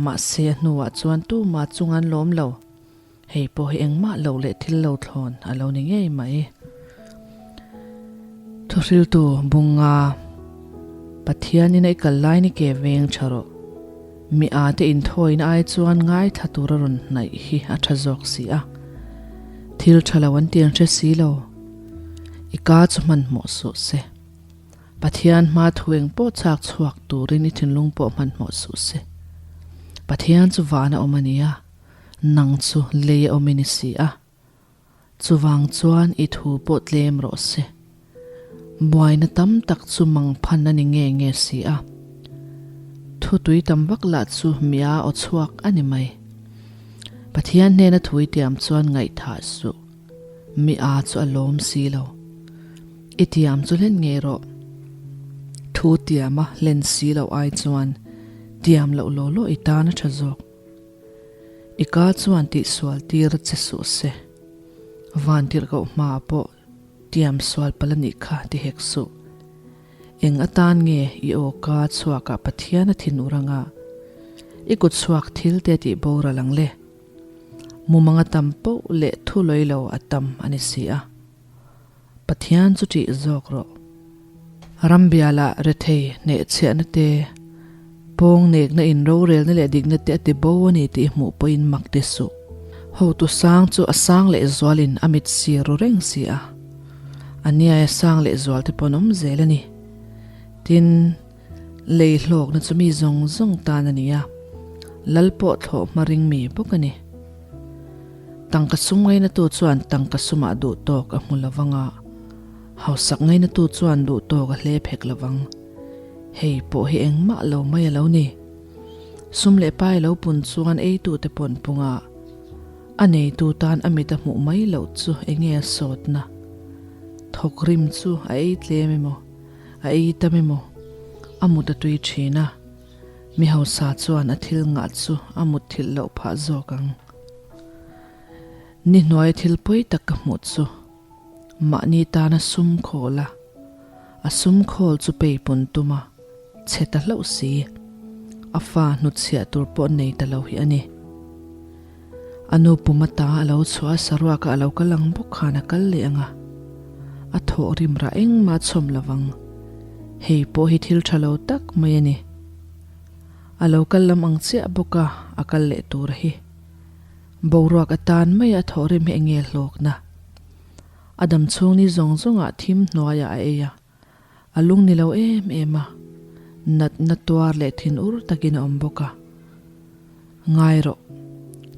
Mahse a hnuah chuan tumah chung an lawm lo. Hei pawh hi engmah loh leh thil lo thlawn a lo ni ngei mai. Thuhriltu Bunga, Pathianin a i kal lai ni ke veng tha rawh. Mi a te inthawina ai chuan ngaithla tur a rawn hnaih hi a tha zawk si a. Thil tha lo an ti an hre si lo. I ka chu hmanhmawh suh se. Pathian hma thu eng pawh chak chhuak turin i thinlung pawh hmanhmawh suh se. Pathian chu van a awm a nia. Nang chu lei a awm i ni si a, chuvang chuan i thu pawh tlem rawh se. Buaina tam tak chu mangphan a ni nge nge si a, thu tui tam vak lah chu mia aw chhuak a ni mai. Pathian hnena thu i tiam chuan ngaihthah suh, mi a chu a lawm si lo. I tiam chu hlen ngei rawh. Thu tiama hlen si loh ai chuan tiam loh law law i tan a tha zawk. I ka chuan tihsual tir che suh se. Van tirhkoh hmaah pawh tiam sual palh a nih kha ti hek suh. Eng atan nge i aw ka chhuakah Pathian a thin ur anga i kut chhuak thil te tih boral ang le? Mumang a tam poh leh thu lawi lo a tam a ni si a. Pathian chu ṭih zawk rawh. Rambialah rethei hnehchhiahna te, pawng nekna in rorelna leh dikna te a ti bo a ni tih hmuh pawhin mak ti suh. Hotu sang chu a sang leh zualin a mit sir ru reng si a, a niaia sang leh zual te pawh an awm zel a ni. Tin, lei hlawkna chu mi zawng zawng tan a ni a, lal pawh thlawh hma ring mi bawk a ni. Tangka sum ngainatu chuan tangka sumah duh tawk a hmu lo vang a, hausak ngainatu chuan duh tawk a hle phek lo vang. Hei pawh hi engmah lo mai a lo ni. Sum leh pai lo pun chuan eitute pawn punga a neitu tan a mit a hmuh mai loh chu enge a sawtna? Thawk rim chu a ei tlem emaw, a ei tam emaw, a mut a tui thin a. Mi hausa chuan a thil ngah chu a mutthilh loh phah zawk ang. Ni hnuaia thil pawi tak ka hmuh chu mahni tana sum khawl a, a sum khawl chu peipun tum a che ta hlauh si. A fa hnutchhiah tur pawh nei ta lo hi a ni. A nu pum ata a lo chhuah a, saruaka a lo kal ang bawk khan a kal leh ang a, a thawh rim rah engmah a chhawm lo vang. Hei pawh hi thil tha lo tak mai a ni. A lo kal lam ang chiah bawk a, a kal leh tur hi. Boruak atan mai a thawh rim hi enge hlawkna? A dam chhung ni zawng zawngah thim hnuaiah a ei a. A lung ni lo em em a, natna tuar leh thinur takin a awm bawk a. Ngai rawh,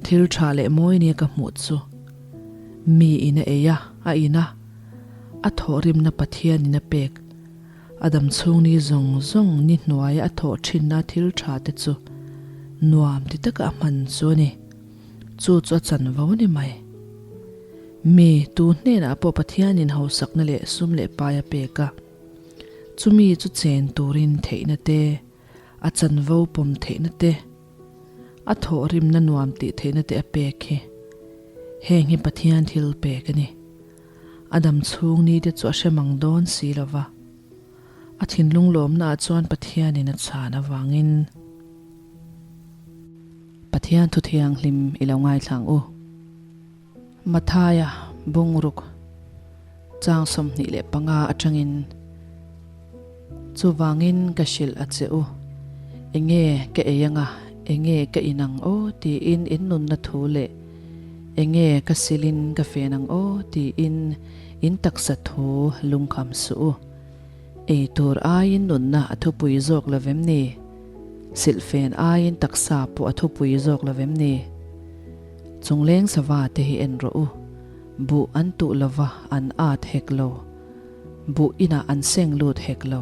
thil tha leh mawi nia ka hmuh chu. Mi in a ei a, a in a, a thawhrimna Pathianin a pek. A dam chhung ni zawng zawng ni hnuaia a thawh thinna thil tha te chu nuam ti taka a hman chu a ni. Chu chu a chanvo a ni mai. Mi tu hnenah pawh Pathianin hausakna leh sum leh pai a pek a, chumi chu chen turin theihna te, a chanvo pawm theihna te, a thawhrimna nuam tih theihna te a pek hi. Heng hi Pathian thil pek a ni. A dam chhung ni te chu a hre mang dawn si lo va. A thinlung lawmnaah chuan Pathianin a chhan avangin Pathian thu thianghlim i lo ngaithlang u. Mathaia bungruk chang 25 atangin Chuvangin ka hrilh a che u, enge ka ei anga, enge ka in ang aw tiin in nunna thu leh enge ka silin ka fen ang aw tiin in taksa thu lungkham suh u. Ei tur aiin nunna a thupui zawk lo vem ni? Silhfen aiin taksa pawh a thupui zawk lo vem ni? Chungleng sava te hi en rawh u, buh an tuh lova an at hek lo, buh inah an seng lut hek lo.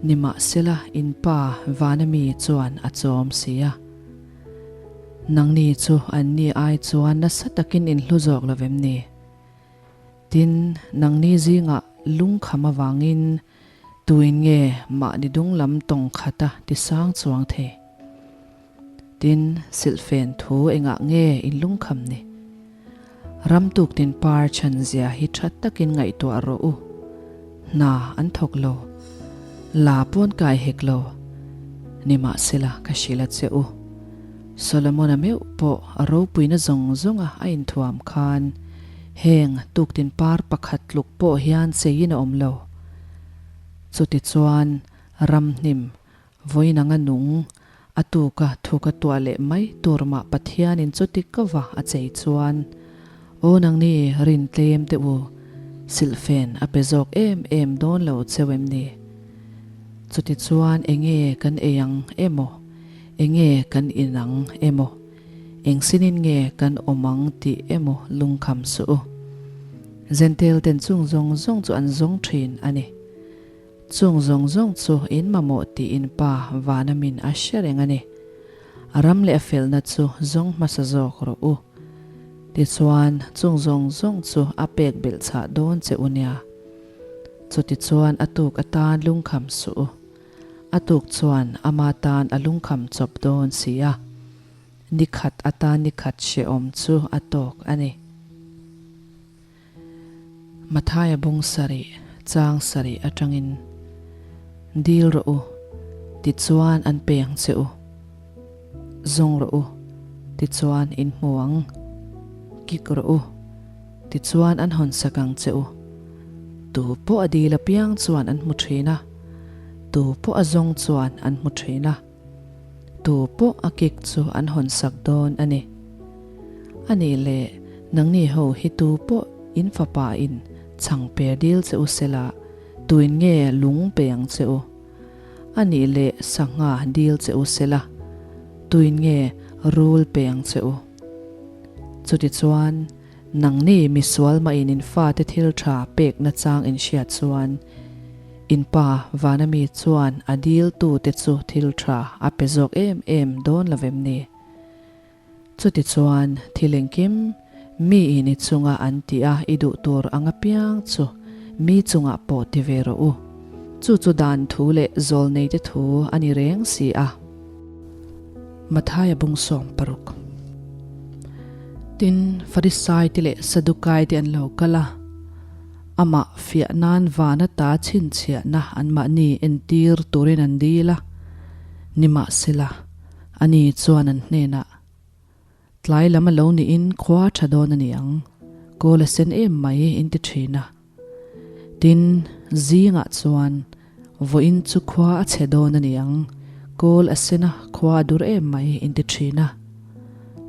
Nimahsela in pa vana mi chuan a chawm si a. Nangni chu anni ai chuan nasa takin in hlu zawk lo vem ni? Tin, nangni zingah lungkham avangin tuin nge mahni dung lam tawng khata tisang chuang thei? Tin, silhfen thu engah nge in lungkham ni? Ram tuktin par chhan zia hi tha takin ngaihtuah rawh u. Hna an thawk lo. La pawn kai hek lo. Nimahsela ka hrilh a che u. Solomon-a meuh pawh a ropuina zawng zawnga a inthuam khan heng tuktin par pakhat tluk pawh hian cheiin a awm lo. Chutichuan ramhnim Vawiin anga nung, a tuka thuka tuah leh mai tur mah Pathianin chuti kova a chei chuan, Aw nangni rin tlem teh u, silhfen a pe zawk em em dawn lo cheu em ni? Chuti chuan enge kan ei ang emaw, enge kan in ang emaw, eng sinin nge kan awm ang tih emaw lungkham suh u. Zentel ten chung zawng zawng chu an zawng thin a ni. Chung zawng zawng chu in mamawh tih in Pa vana min a hre reng a ni. A ram leh a felna chu zawng hmasa zawk rawh u. Tichuan, chung zawng zawng chu a pek belh chhah dawn che u nia. Chutichuan a tuk atan lungkham suh u. A tuk chuan ama tan a lungkham chawp dawn si a. Ni khat atan ni khat hrehawm chu a tawk a ni. Mathaia bung sarih, chang sarih atangin dil rawh u, tichuan an pe ang che u. Zawng rawh u, tichuan in hmu ang. Kik rawh u, tichuan an hawn sak ang che u. Tu pawh a dil apiang chuan an hmu thin a, tu pawh a zawng chuan an hmu thin a. Tu pawh a kik chu an hawn sak dawn a ni. A nih leh, nangni ho hi tu pawh in fapa in chhang per dil che u sela, tuin nge lung pe ang che u? A nih leh sangha dil che u sela, tuin nge rul pe ang che u? Chutichuan, Nangni misual mahin in fate thil tha pek nachang in hriat chuan in pa vana mi chuan a dil tute chu thil tha a pe zawk em em dawn lo vem ni? Chutichuan thil engkim mi in i chunga an tih a i duh tur ang apiang chu mi chungah pawh ti ve rawh u. Chu chu dan thu leh zawlneite thu a ni reng si a. Mathaia bung 60. Tin, Farisai te leh Sadukai te an lo kal a, amah fiah nan van ata chhinchhiahna anmahni entir turin an dil a, nimahsela, ani chuan an hnenah, Tlai lam a lo niin khua tha dawn a ni ang, kawl a sen em mai in ti thin a. Tin, zingah chuan vawiin chu khua a chhe dawn a ni ang, kawl a sen a, khua a dur em mai in ti thin a.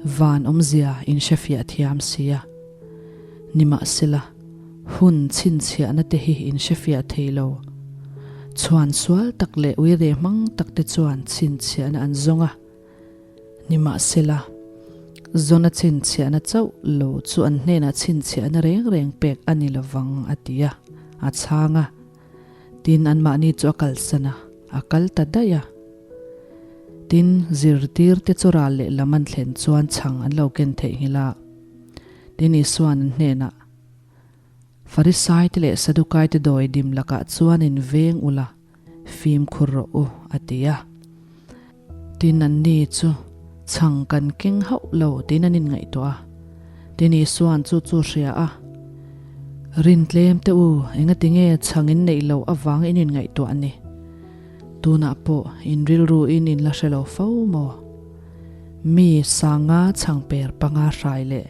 Van awmzia in hrefiah thiam si a. Nimahsela, hun chhinchhiahna te hi in hrefiah thei lo. Chhuan sual tak leh uire hmang tak te chuan chhinchhiahna an zawng a. Nimahsela, Zona chhinchhiahna chauh lo chu an hnenah chhinchhiahna reng reng pek a ni lovang, a ti a, a chhang a. Tin, anmahni chu a kalsan a, a kal ta daih a. Tin, zirtirte chu ral lehlam an thlen chuan chhang an lo ken theihnghilh a. Tin, Isua'n an hnenah, Farisaite leh Sadukaite dawi dim lakah chuan in veng ula, fimkhur rawh u, a ti a. Tin, anni chu chhang kan keng hauh lo tiin an inngaihtuah a. Tin, Isua'n chu chu hria a, Rin tlem teh u, engati nge chhang in neih loh avang in inngaihtuah a ni? Tunah pawh in rilru in in la hre lo fo maw? Mi sanga chhang per panga hrai leh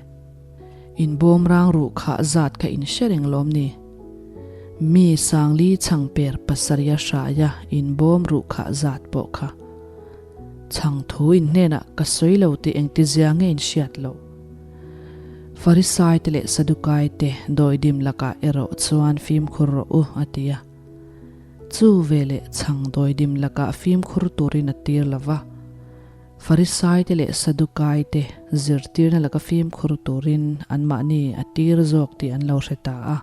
In bawmrang ruh khah zat kha in hre reng lawm ni? Mi Sangli chhangper pasarih a hraia in bawm ruh khah zat pawh kha chhang thu in hnenah ka sawi lo tih engtizia nge in hriat loh? Farisai te leh Sadukai te dawidim lakah erawh chuan fimkhur rawh u a ti a. Chu veleh chhang dawidim lakah fimkhur turin a tir lo va. Farisaite leh Sadukaite zirtirna laka fimkhur turin anmahni a tir zawk tih an lo hre ta a.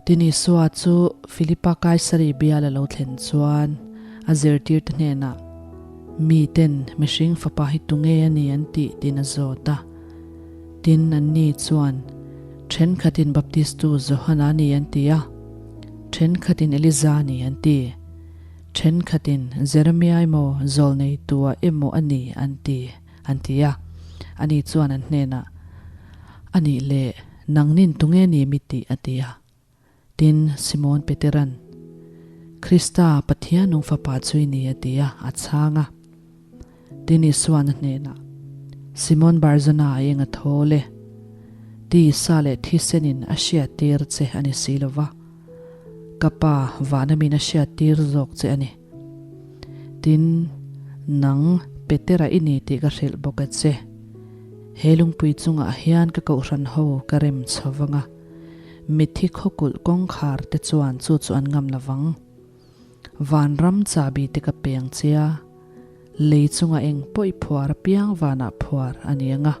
Tin Isua chu Filipa Kaisari bial a lo thlen chuan a zirtirte hnenah, Miten mihring fapa hi tunge a ni an tih tiin a zawt a. Tin anni chuan, Thenkhatin Baptistu Johana a ni an ti a, thenkhatin Eliza a ni an ti. Thenkhatin, Jeremia emaw, Zawlneitua emaw a ni, an ti, an ti a. Ani chuan an hnenah, A nih leh, nangnin tunge ni mi tih? a ti a. Tin, Simon Peteran, Krista, Pathian nung Fapa chu i ni, a ti a, a chhang a. Tin, Isuan a hnenah, Simon Barzona a eng a thawl e. Tisa leh thisenin a hriattir che a ni si lo va. Ka pa vana min a hriattir zawk che a ni. Tin, nang Petera i ni tih ka hrilh bawk a che. He lungpui chungah hian ka kohhran ho ka rem chho vang a, mitthi khawkulh kawngkhar te chuan chu chu an ngam lo vang. Vanram chahbi te ka peng che a, lei chunga eng pawh i phuar apiang vanah phuar a ni ang a,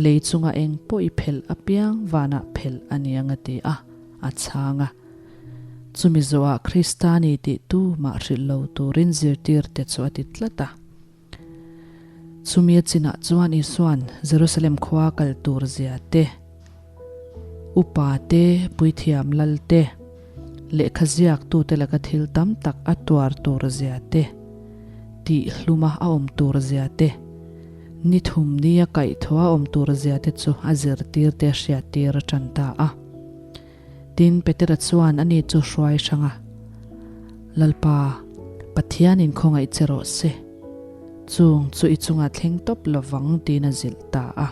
lei chunga eng pawh i phelh apiang vanah phelh a ni ang a ti a, a chhang a. Chumi zawhah Krista ni tih tu mah hrilh lo turin zirtirte chu a ti tlat a. Chumi a chinah chuan Isua'n Jerusalem khua kal tur zia te, upa te, puithiam lal te, lehkha ziaktute laka thil tam tak a tuar tur zia te, tih hluma a awm tur zia te, ni thum nia kaihthawh a awm tur zia te chu a zirtirte a hriattir a tan ta a. Tin, Petera chuan ani chu hruai hrang a, Lalpa, Pathianin khawngaih che rawh se. Chung chu i chungah thleng tawp lovang tiin a zilh ta a.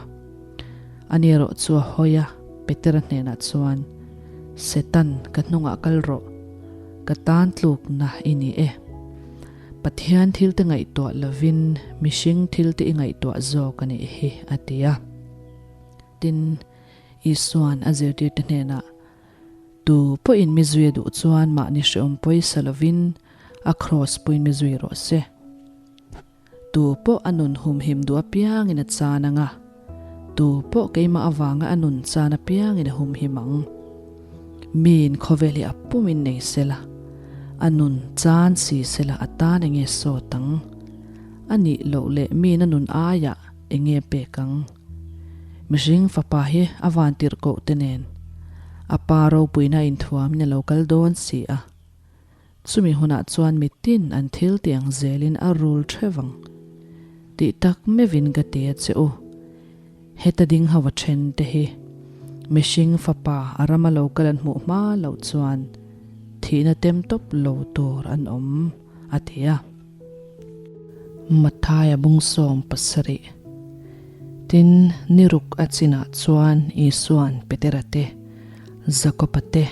Ani erawh chu a hawi a, Petera hnenah chuan, Setan, ka hnungah kal rawh. Ka tan tlukna i ni e. Pathian thilte ngaihtuah lovin mihring thilte i ngaihtuah zawk a nih hi, a ti a. Tin, Isua'n a zirtirte hnenah, Tu pawhin mi zui a duh chuan mahni hrehawm pawisa lovin a kraws puiin mi zui rawh se. Tu pawh a nun humhim duh apiangin a chan ang a, tu pawh keimah avanga a nun chan apiangin a humhim ang. Miin khawvel hi a pumin nei sela, a nun chan si sela a tan enge sawt ang? A nih loh leh miin a nun aiah enge pek ang? Mihring fapa hi a van tirh koh te nen a pa ropuina inthuamin a lo kal dawn si a. Chumi hunah chuan mitin an thil ti ang zelin a rul theuh ang. Tih tak meuhin ka ti a che u. Heta ding ho a then te hi mihring fapa a rama lo kal an hmuh hma loh chuan thihna tem tawp lo tur an awm a ti a. Mathaia bung 17. Tin, ni ruk a chinah chuan Isua'n Petera te, Jakoba te,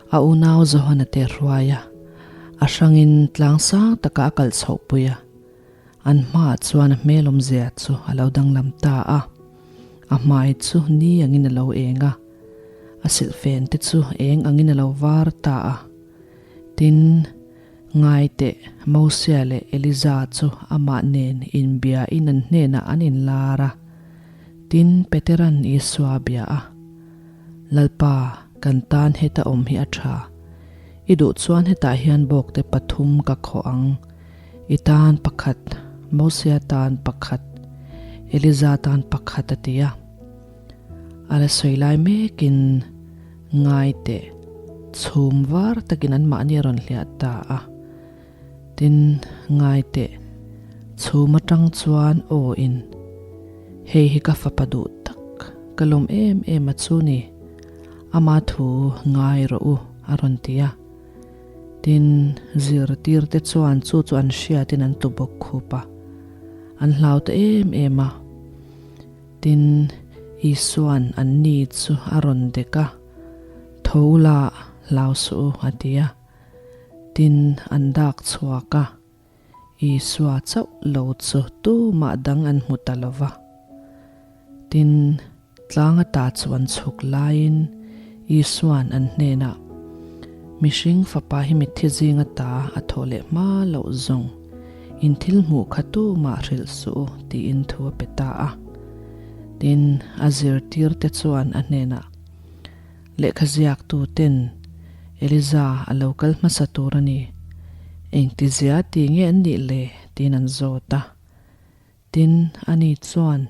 a unau Johana te hruai a, a hrangin tlang sang takah a kal chhohpui a. An hmaah chuan a hmel awmzia chu a lo danglam ta a, a hmai chu ni angin a lo eng a, a silhfen te chu eng angin a lo var ta a. Tin, ngai teh, Mosia leh Eliza chu amah nen inbiain an hnenah an inlar a. Tin, Petera'n Isua a bia a, Lalpa, kan tan heta awm hi a tha. I duh chuan hetah hian bawkte pathum ka khawh ang. I tan pakhat, Mosia tan pakhat, Eliza tan pakhat a ti a. A la sawi lai mekin ngai teh chhum var takin anmahni a rawn hliah ta a. Tin, ngai teh chhum atang chuan aw in, Hei hi ka fapa duh tak, ka lawm em em a chu ni, ama thu ngai rawh u a rawn ti a. Tin, zirtirte chuan chu chu an hriatin an tu bawk khup a, an hlau ta em em a. Tin, Isua'n anni chu a rawn dek a, Tho la, hlau suh u, a ti a. Tin, an dak chhuak a, Isua chauh lo chu tumah dang an hmu ta lo va. Tin, tlang ata chu an chhuk laiin Isua'n an hnenah, Mihring fapa hi mitthi zing ata a thawh leh hma loh zawng. In thil hmuh kha tumah hrilh suh u tiin thu a pe ta a. Tin, a zirtirte chuan a hnenah, Lehkha ziaktu ten Eliza a lo kal hmasa tur a ni. Engtizia ti nge an nih le? tiin an zawt a. Tin, ani chuan,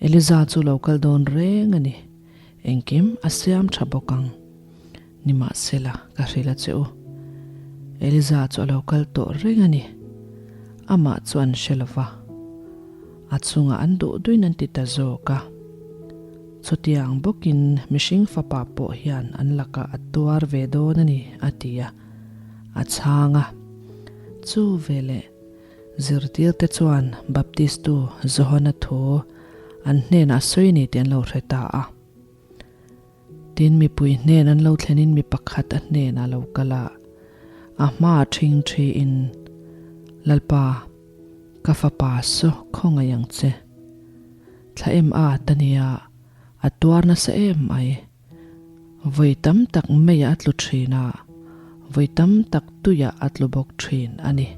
Eliza chu lo kal dawn reng a ni. Engkim a siam tha bawk ang. Nimahsela, ka hrilh a che u. Eliza chu a lo kal tawh reng a ni. Amah chu an hre lo va. A chungah an duh duin an ti ta zawk a. Chutiang bawkin mihring fapa pawh hian an lakah a tuar ve dawn a ni, a ti a. A chhang a. Chu veleh. Zirtirte chuan Baptistu Johana thu an hnenah a sawi ni tih an lo hre ta a. Tin, mipui hnen an lo thlenin mi pakhat a hnenah a lo kal a, a hmaah ṭhing ṭhiin, Lalpa, ka fapa saw khawngaih ang che. Thla em at a nia, a tuar nasa em mai. Vawi tam tak meiah a tlu thin a, vawi tam tak tuiah a tlu bawk thin a ni.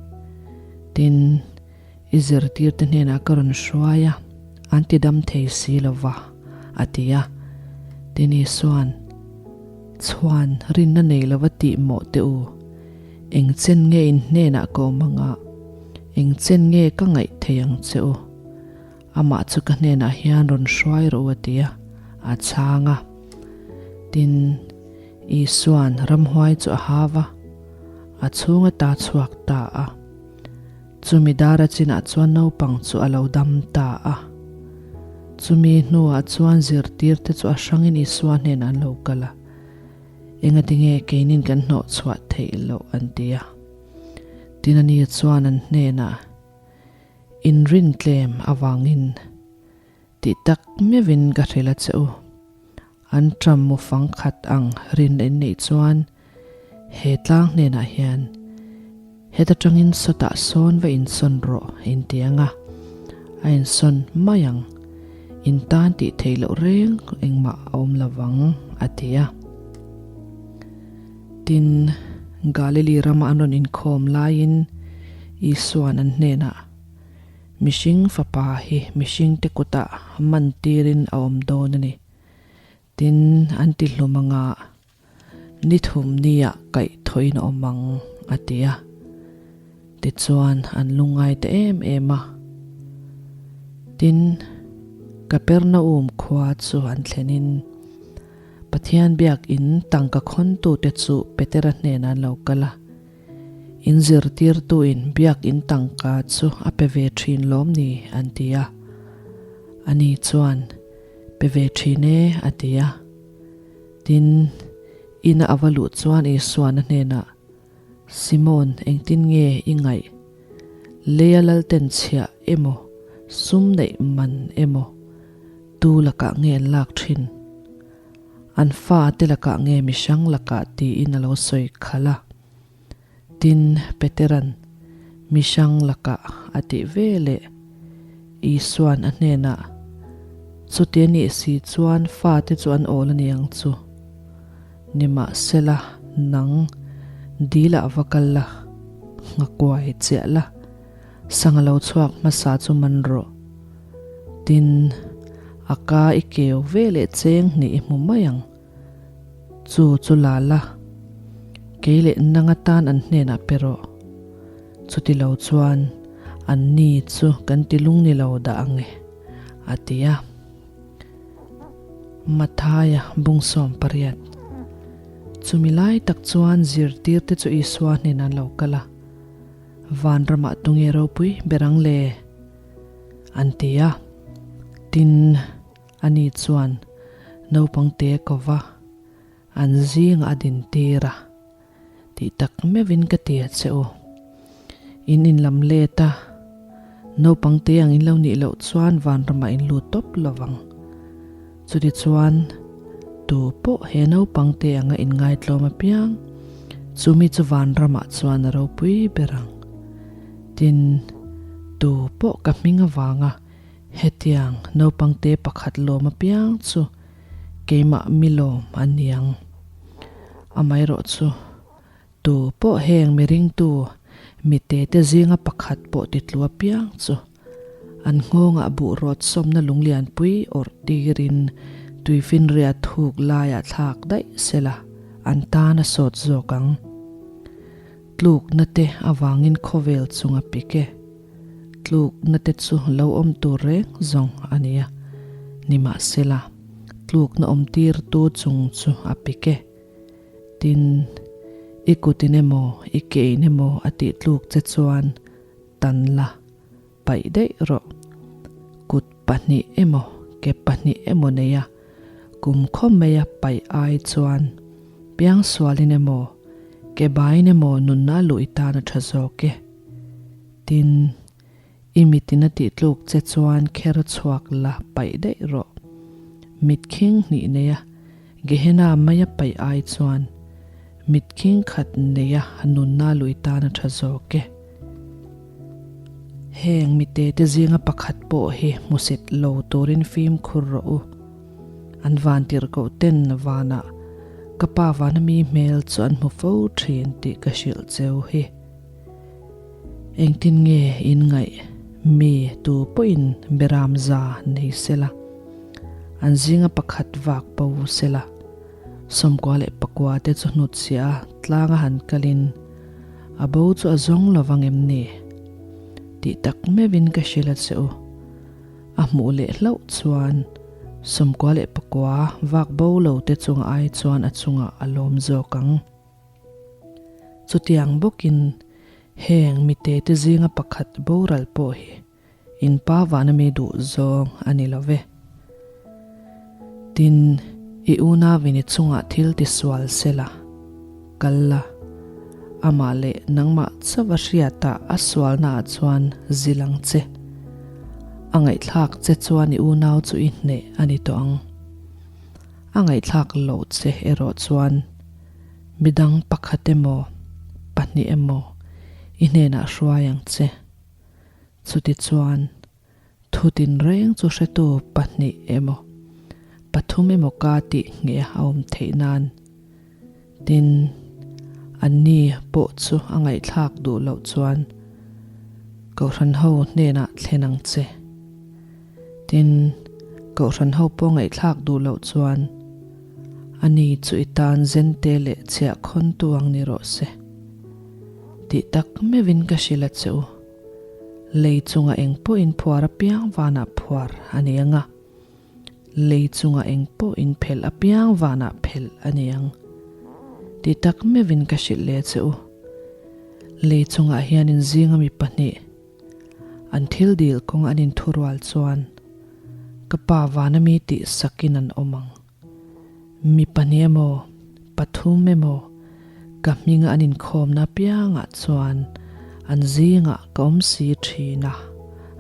Tin, i zirtirte hnenah ka rawn hruai a, an ti dam thei si lo va, a ti a. Tin, Isua'n, Chhuan rinna nei lova tih mawh teh u, eng chen nge in hnenah ka awm anga, eng chen nge ka ngaih thei ang che u? Amah chu ka hnenah hian rawn hruai rawh u a ti a, a chhang a. Tin, Isua'n ramhuai chu a hau a, a chhung ata chhuak ta a. Chumi dara chinah chuan naupang chu a lo dam ta a. Chumi hnuah chuan zirtirte chu a hrangin Isua hnenah an lo kal a, Engatinge keinin kan hnawh chhuah theih loh an ti a. Tin, ani chuan an hnenah, Inrin tlem avangin tih tak meuhin ka hrilh a che u. An ṭam mu fang khat ang rin in neih chuan he tlang hnenah hian heta ṭangin sawtah sawn va insawn rawh in ti ang a, a insawn mai ang. In tan tih theih loh reng engmah a awm lo vang, a ti a. Tin, Galili rama an rawn inkhawm laiin Isua'n an hnenah, Mihring Fapa hi mihringte kutah man tirin a awm dawn a ni. Tin, an ti hlum anga ni thum niah kaih thawhin a awm ang, a ti a. Tichuan, an lungngai ta em em a. Tin, Kapernaum khua chu an thlenin, Pathian biak in tangka khawntute chu Petera hnenah an lo kal a, In zirtirtuin biak in tangka chu a pe ve thin lawm ni? an ti a. Ani chuan, Pe ve thin e, a ti a. Tin, ina a va luh chuan Isuan a hnenah, Simon, engtin nge i ngaih? Leia lalten chhiah emaw, sum neih man emaw, tu lakah nge an lak thin? An fa te lakah nge mihrang lakah tiin a lo sawi khalh a. Tin, Petera'n mihrang lakah a tih ve leh Isua'n a hnenah, Chuti a nih si chuan fate chu an awl a ni ang chu. Nimahsela, nang, Dilah va kal la, nghakuai chiah la, sangha lo chhuak hmasa chu man rawh. Tin, a ka i keu ve leh cheng hnih i hmu mai ang. Chu chu la la, kei leh nang atan an hnenah pe rawh. Chuti lo chuan an ni chu kan ti lung ni lo dah ang e, a ti a. Mathaia bungsawm pariat. Chumi lai tak chuan zirtirte chu Isua hnenah an lo kal a, Vanramah tunge ropui ber ang le? an ti a. Tin, ani chuan naupangte ko va, an zingah a dintir a. Tih tak meuhin ka ti a che u. In inlam let a, naupang te ang in lo nih loh chuan vanramah in lut tawp lo vang. Chutichuan, tu pawh he naupang te anga inngaitlawm apiang, chumi chu vanramah chuan a ropui ber ang. Tin, tu pawh ka hming avanga hetiang naupang te pakhat lawm apiang chu Keimah mi lawm a niang. Amaherawh chu, tu pawh heng mi ringtu mite te zinga pakhat pawh titlu apiang chu an nghawngah buh rawt sawmna lunglianpui awrh tirin tuifinriat thuk laiah thlak daih sela an tan a sawt zawk ang. Tlukna te avangin khawvel chunga pik e. Tlukna te chu lo awm tur reng zawng a nia. Nimahsela, tlukna awm tirtu chung chu a pik e. Tin, i kutin emaw, i kein emaw a tih tluk che chuan tan la paih daih rawh. Kut pahnih emaw, ke pahnih emaw neia kum khawm maia paih ai chuan piangsualin emaw, ke baiin emaw nunna luh i tan a tha zawk e. Tin, i mitin a tih tluk che chuan kher chhuak la paih daih rawh. Mit khing hnih neia Gehenna maia paih ai chuan mit khing khat neia nunna lui tan a tha zawk e. Heng mite te zinga pakhat pawh hi hmusit lo turin fimkhur rawh u. An vantirhkoh ten vanah ka pa vana mi hmel chu an hmu fo thin tih ka hrilh cheu hi. Engtin nge in ngaih mi tu pawhin beram za nei sela, an zinga pakhat vak bo sela, 90 leh pakua te chu hnutchhiah a tlanga han kalin a bo chu a zawng lo vang em ni? Tih tak meuhin ka hrilh a che u. A hmuh leh hlauh chuan 94 leh pakua vak bo lo te chunga ai chuan a chungah a lawm zawk ang. Chutiang bawkin heng mite te zinga pakhat boral pawh hi in pa vana mi duh zawng a ni lo ve. Tin, i unauin i chungah thil ti sual sela, kal la, amah leh nangmah chauh a hriatah a sualnaah chuan zil ang che. A ngaihthlak che chuan i unau chu i hneh a ni tawh ang. A ngaihthlak loh che erawh chuan midang pakhat emaw, pahnih emaw i hnenah hruai ang che. Chutichuan, thu tinreng chu hretu pahnih emaw, pathum emaw ka tih ngheh a awm theih nan. Tin, anni pawh chu a ngaihthlak duh loh chuan Kohhran ho hnenah thlen ang che. Tin, Kohhran ho pawh ngaihthlak duh loh chuan ani chu i tan zente leh chhiah khawntu ang ni rawh se. Tih tak meuhin ka hrilh a che u. Lei chunga eng pawhin phuar apiang vanah phuar a ni ang a. Lei chunga eng pawh in phelh apiang vanah phelh a ni ang. Ti tak meuhin ka hrilh leh che u. Lei chungah hian in zinga mi pahnih an thil dil kawng an inthurual chuan ka pa vana mi tih sakin an awm ang. Mi pahnih emaw, pathum emaw ka hminga an inkhawmna apiangah chuan an zingah ka awm si thin a,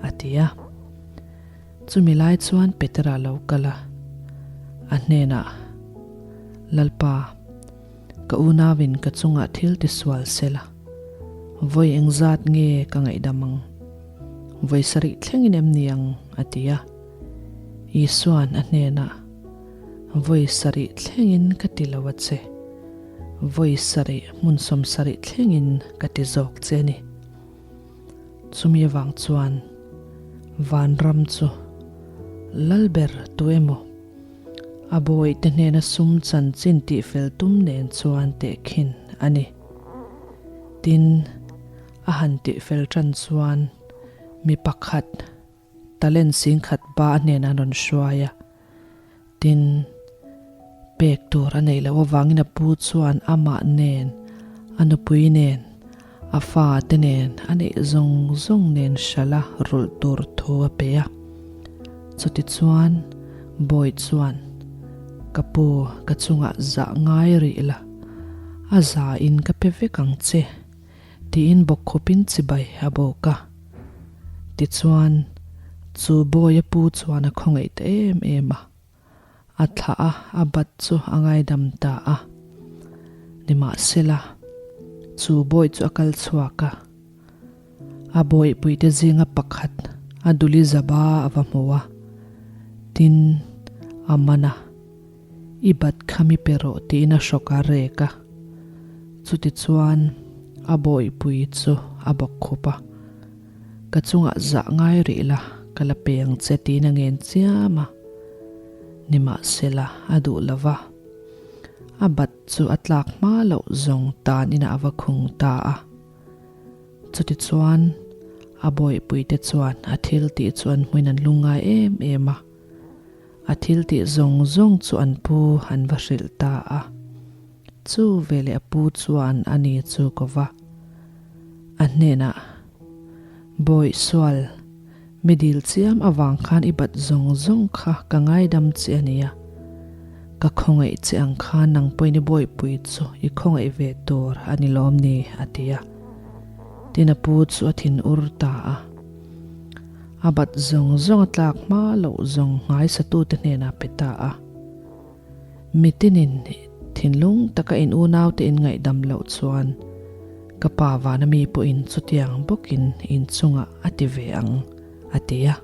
a ti a. Chumi lai chuan Petera lo kal a, a hnenah, Lalpa, ka unauin ka chungah thil tisual sela, vawi engzat nge ka ngaihdam ang? Vawi sarih thlengin em ni ang? a ti a. Isua'n a hnenah, Vawi sarih thlengin ka ti lo a che. Vawi sarih hmun 70 thlengin ka ti zawk che a ni. Chumi avang chuan vanram chu Lalber tu emaw a bawihte hnena sum chanchin tihfel tum nen chuan tehkhin a ni. Tin, a han tihfel tan chuan mi pakhat talent singkhat ba a hnenah an rawn hruai a. Tin, pek tur a neih loh avangin a pu chuan amah nen, a nupui nen, a fate nen, a neih zawng zawng nen hralh a rulh tur thu a pe a. Chutichuan, Bawi chuan, Ka pu, ka chungah zah ngai rih la, a zain ka pe vek ang che, tiin bawkkhupin chibai a bawk a. Tichuan, chu Bawia pu chuan a khawngaih ta em em a, a thlah a, a bat chu a ngaidam ta a. Nimahsela, chu Bawi chu a kal chhuak a, a bawihpuite zinga pakhat a duli zaba a va hmu a, tin, a man a. I bat kha mi pe rawh tiin a hrawk a rek a. Chutichuan a bawihpui chu a bawk khup a. Ka chungah zah ngai rih la, ka la pe ang che tiin a ngen chiam a. Nimahsela a duh lo va. A bat chu a tlak hma loh zawng tan inah a va khung ta a. Chutichuan a bawihpuite chuan a thil tih chu an hmuin an lungngai em em a. A thil tih zawng zawng chu an pu an va hrilh ta a. Chu veleh a pu chuan a ni chu ko va. A hnenah, Bawih sual, mi dil chiam avang khan i bat zawng zawng kha ka ngaidam che a nia. Ka khawngaih che ang khan nang pawhin i bawihpui chu i khawngaih ve tur a ni lawm ni, a ti a. Tin a pu chu a thin ur ta a. A bat zawng zawng a tlak hma loh zawng nghaisatute hnenah pe ta a. Mitinin thinlung taka in unaute in ngaihdam loh chuan ka pa vana mi pawhin chutiang bawkin in chungah a ti ve ang, a ti a.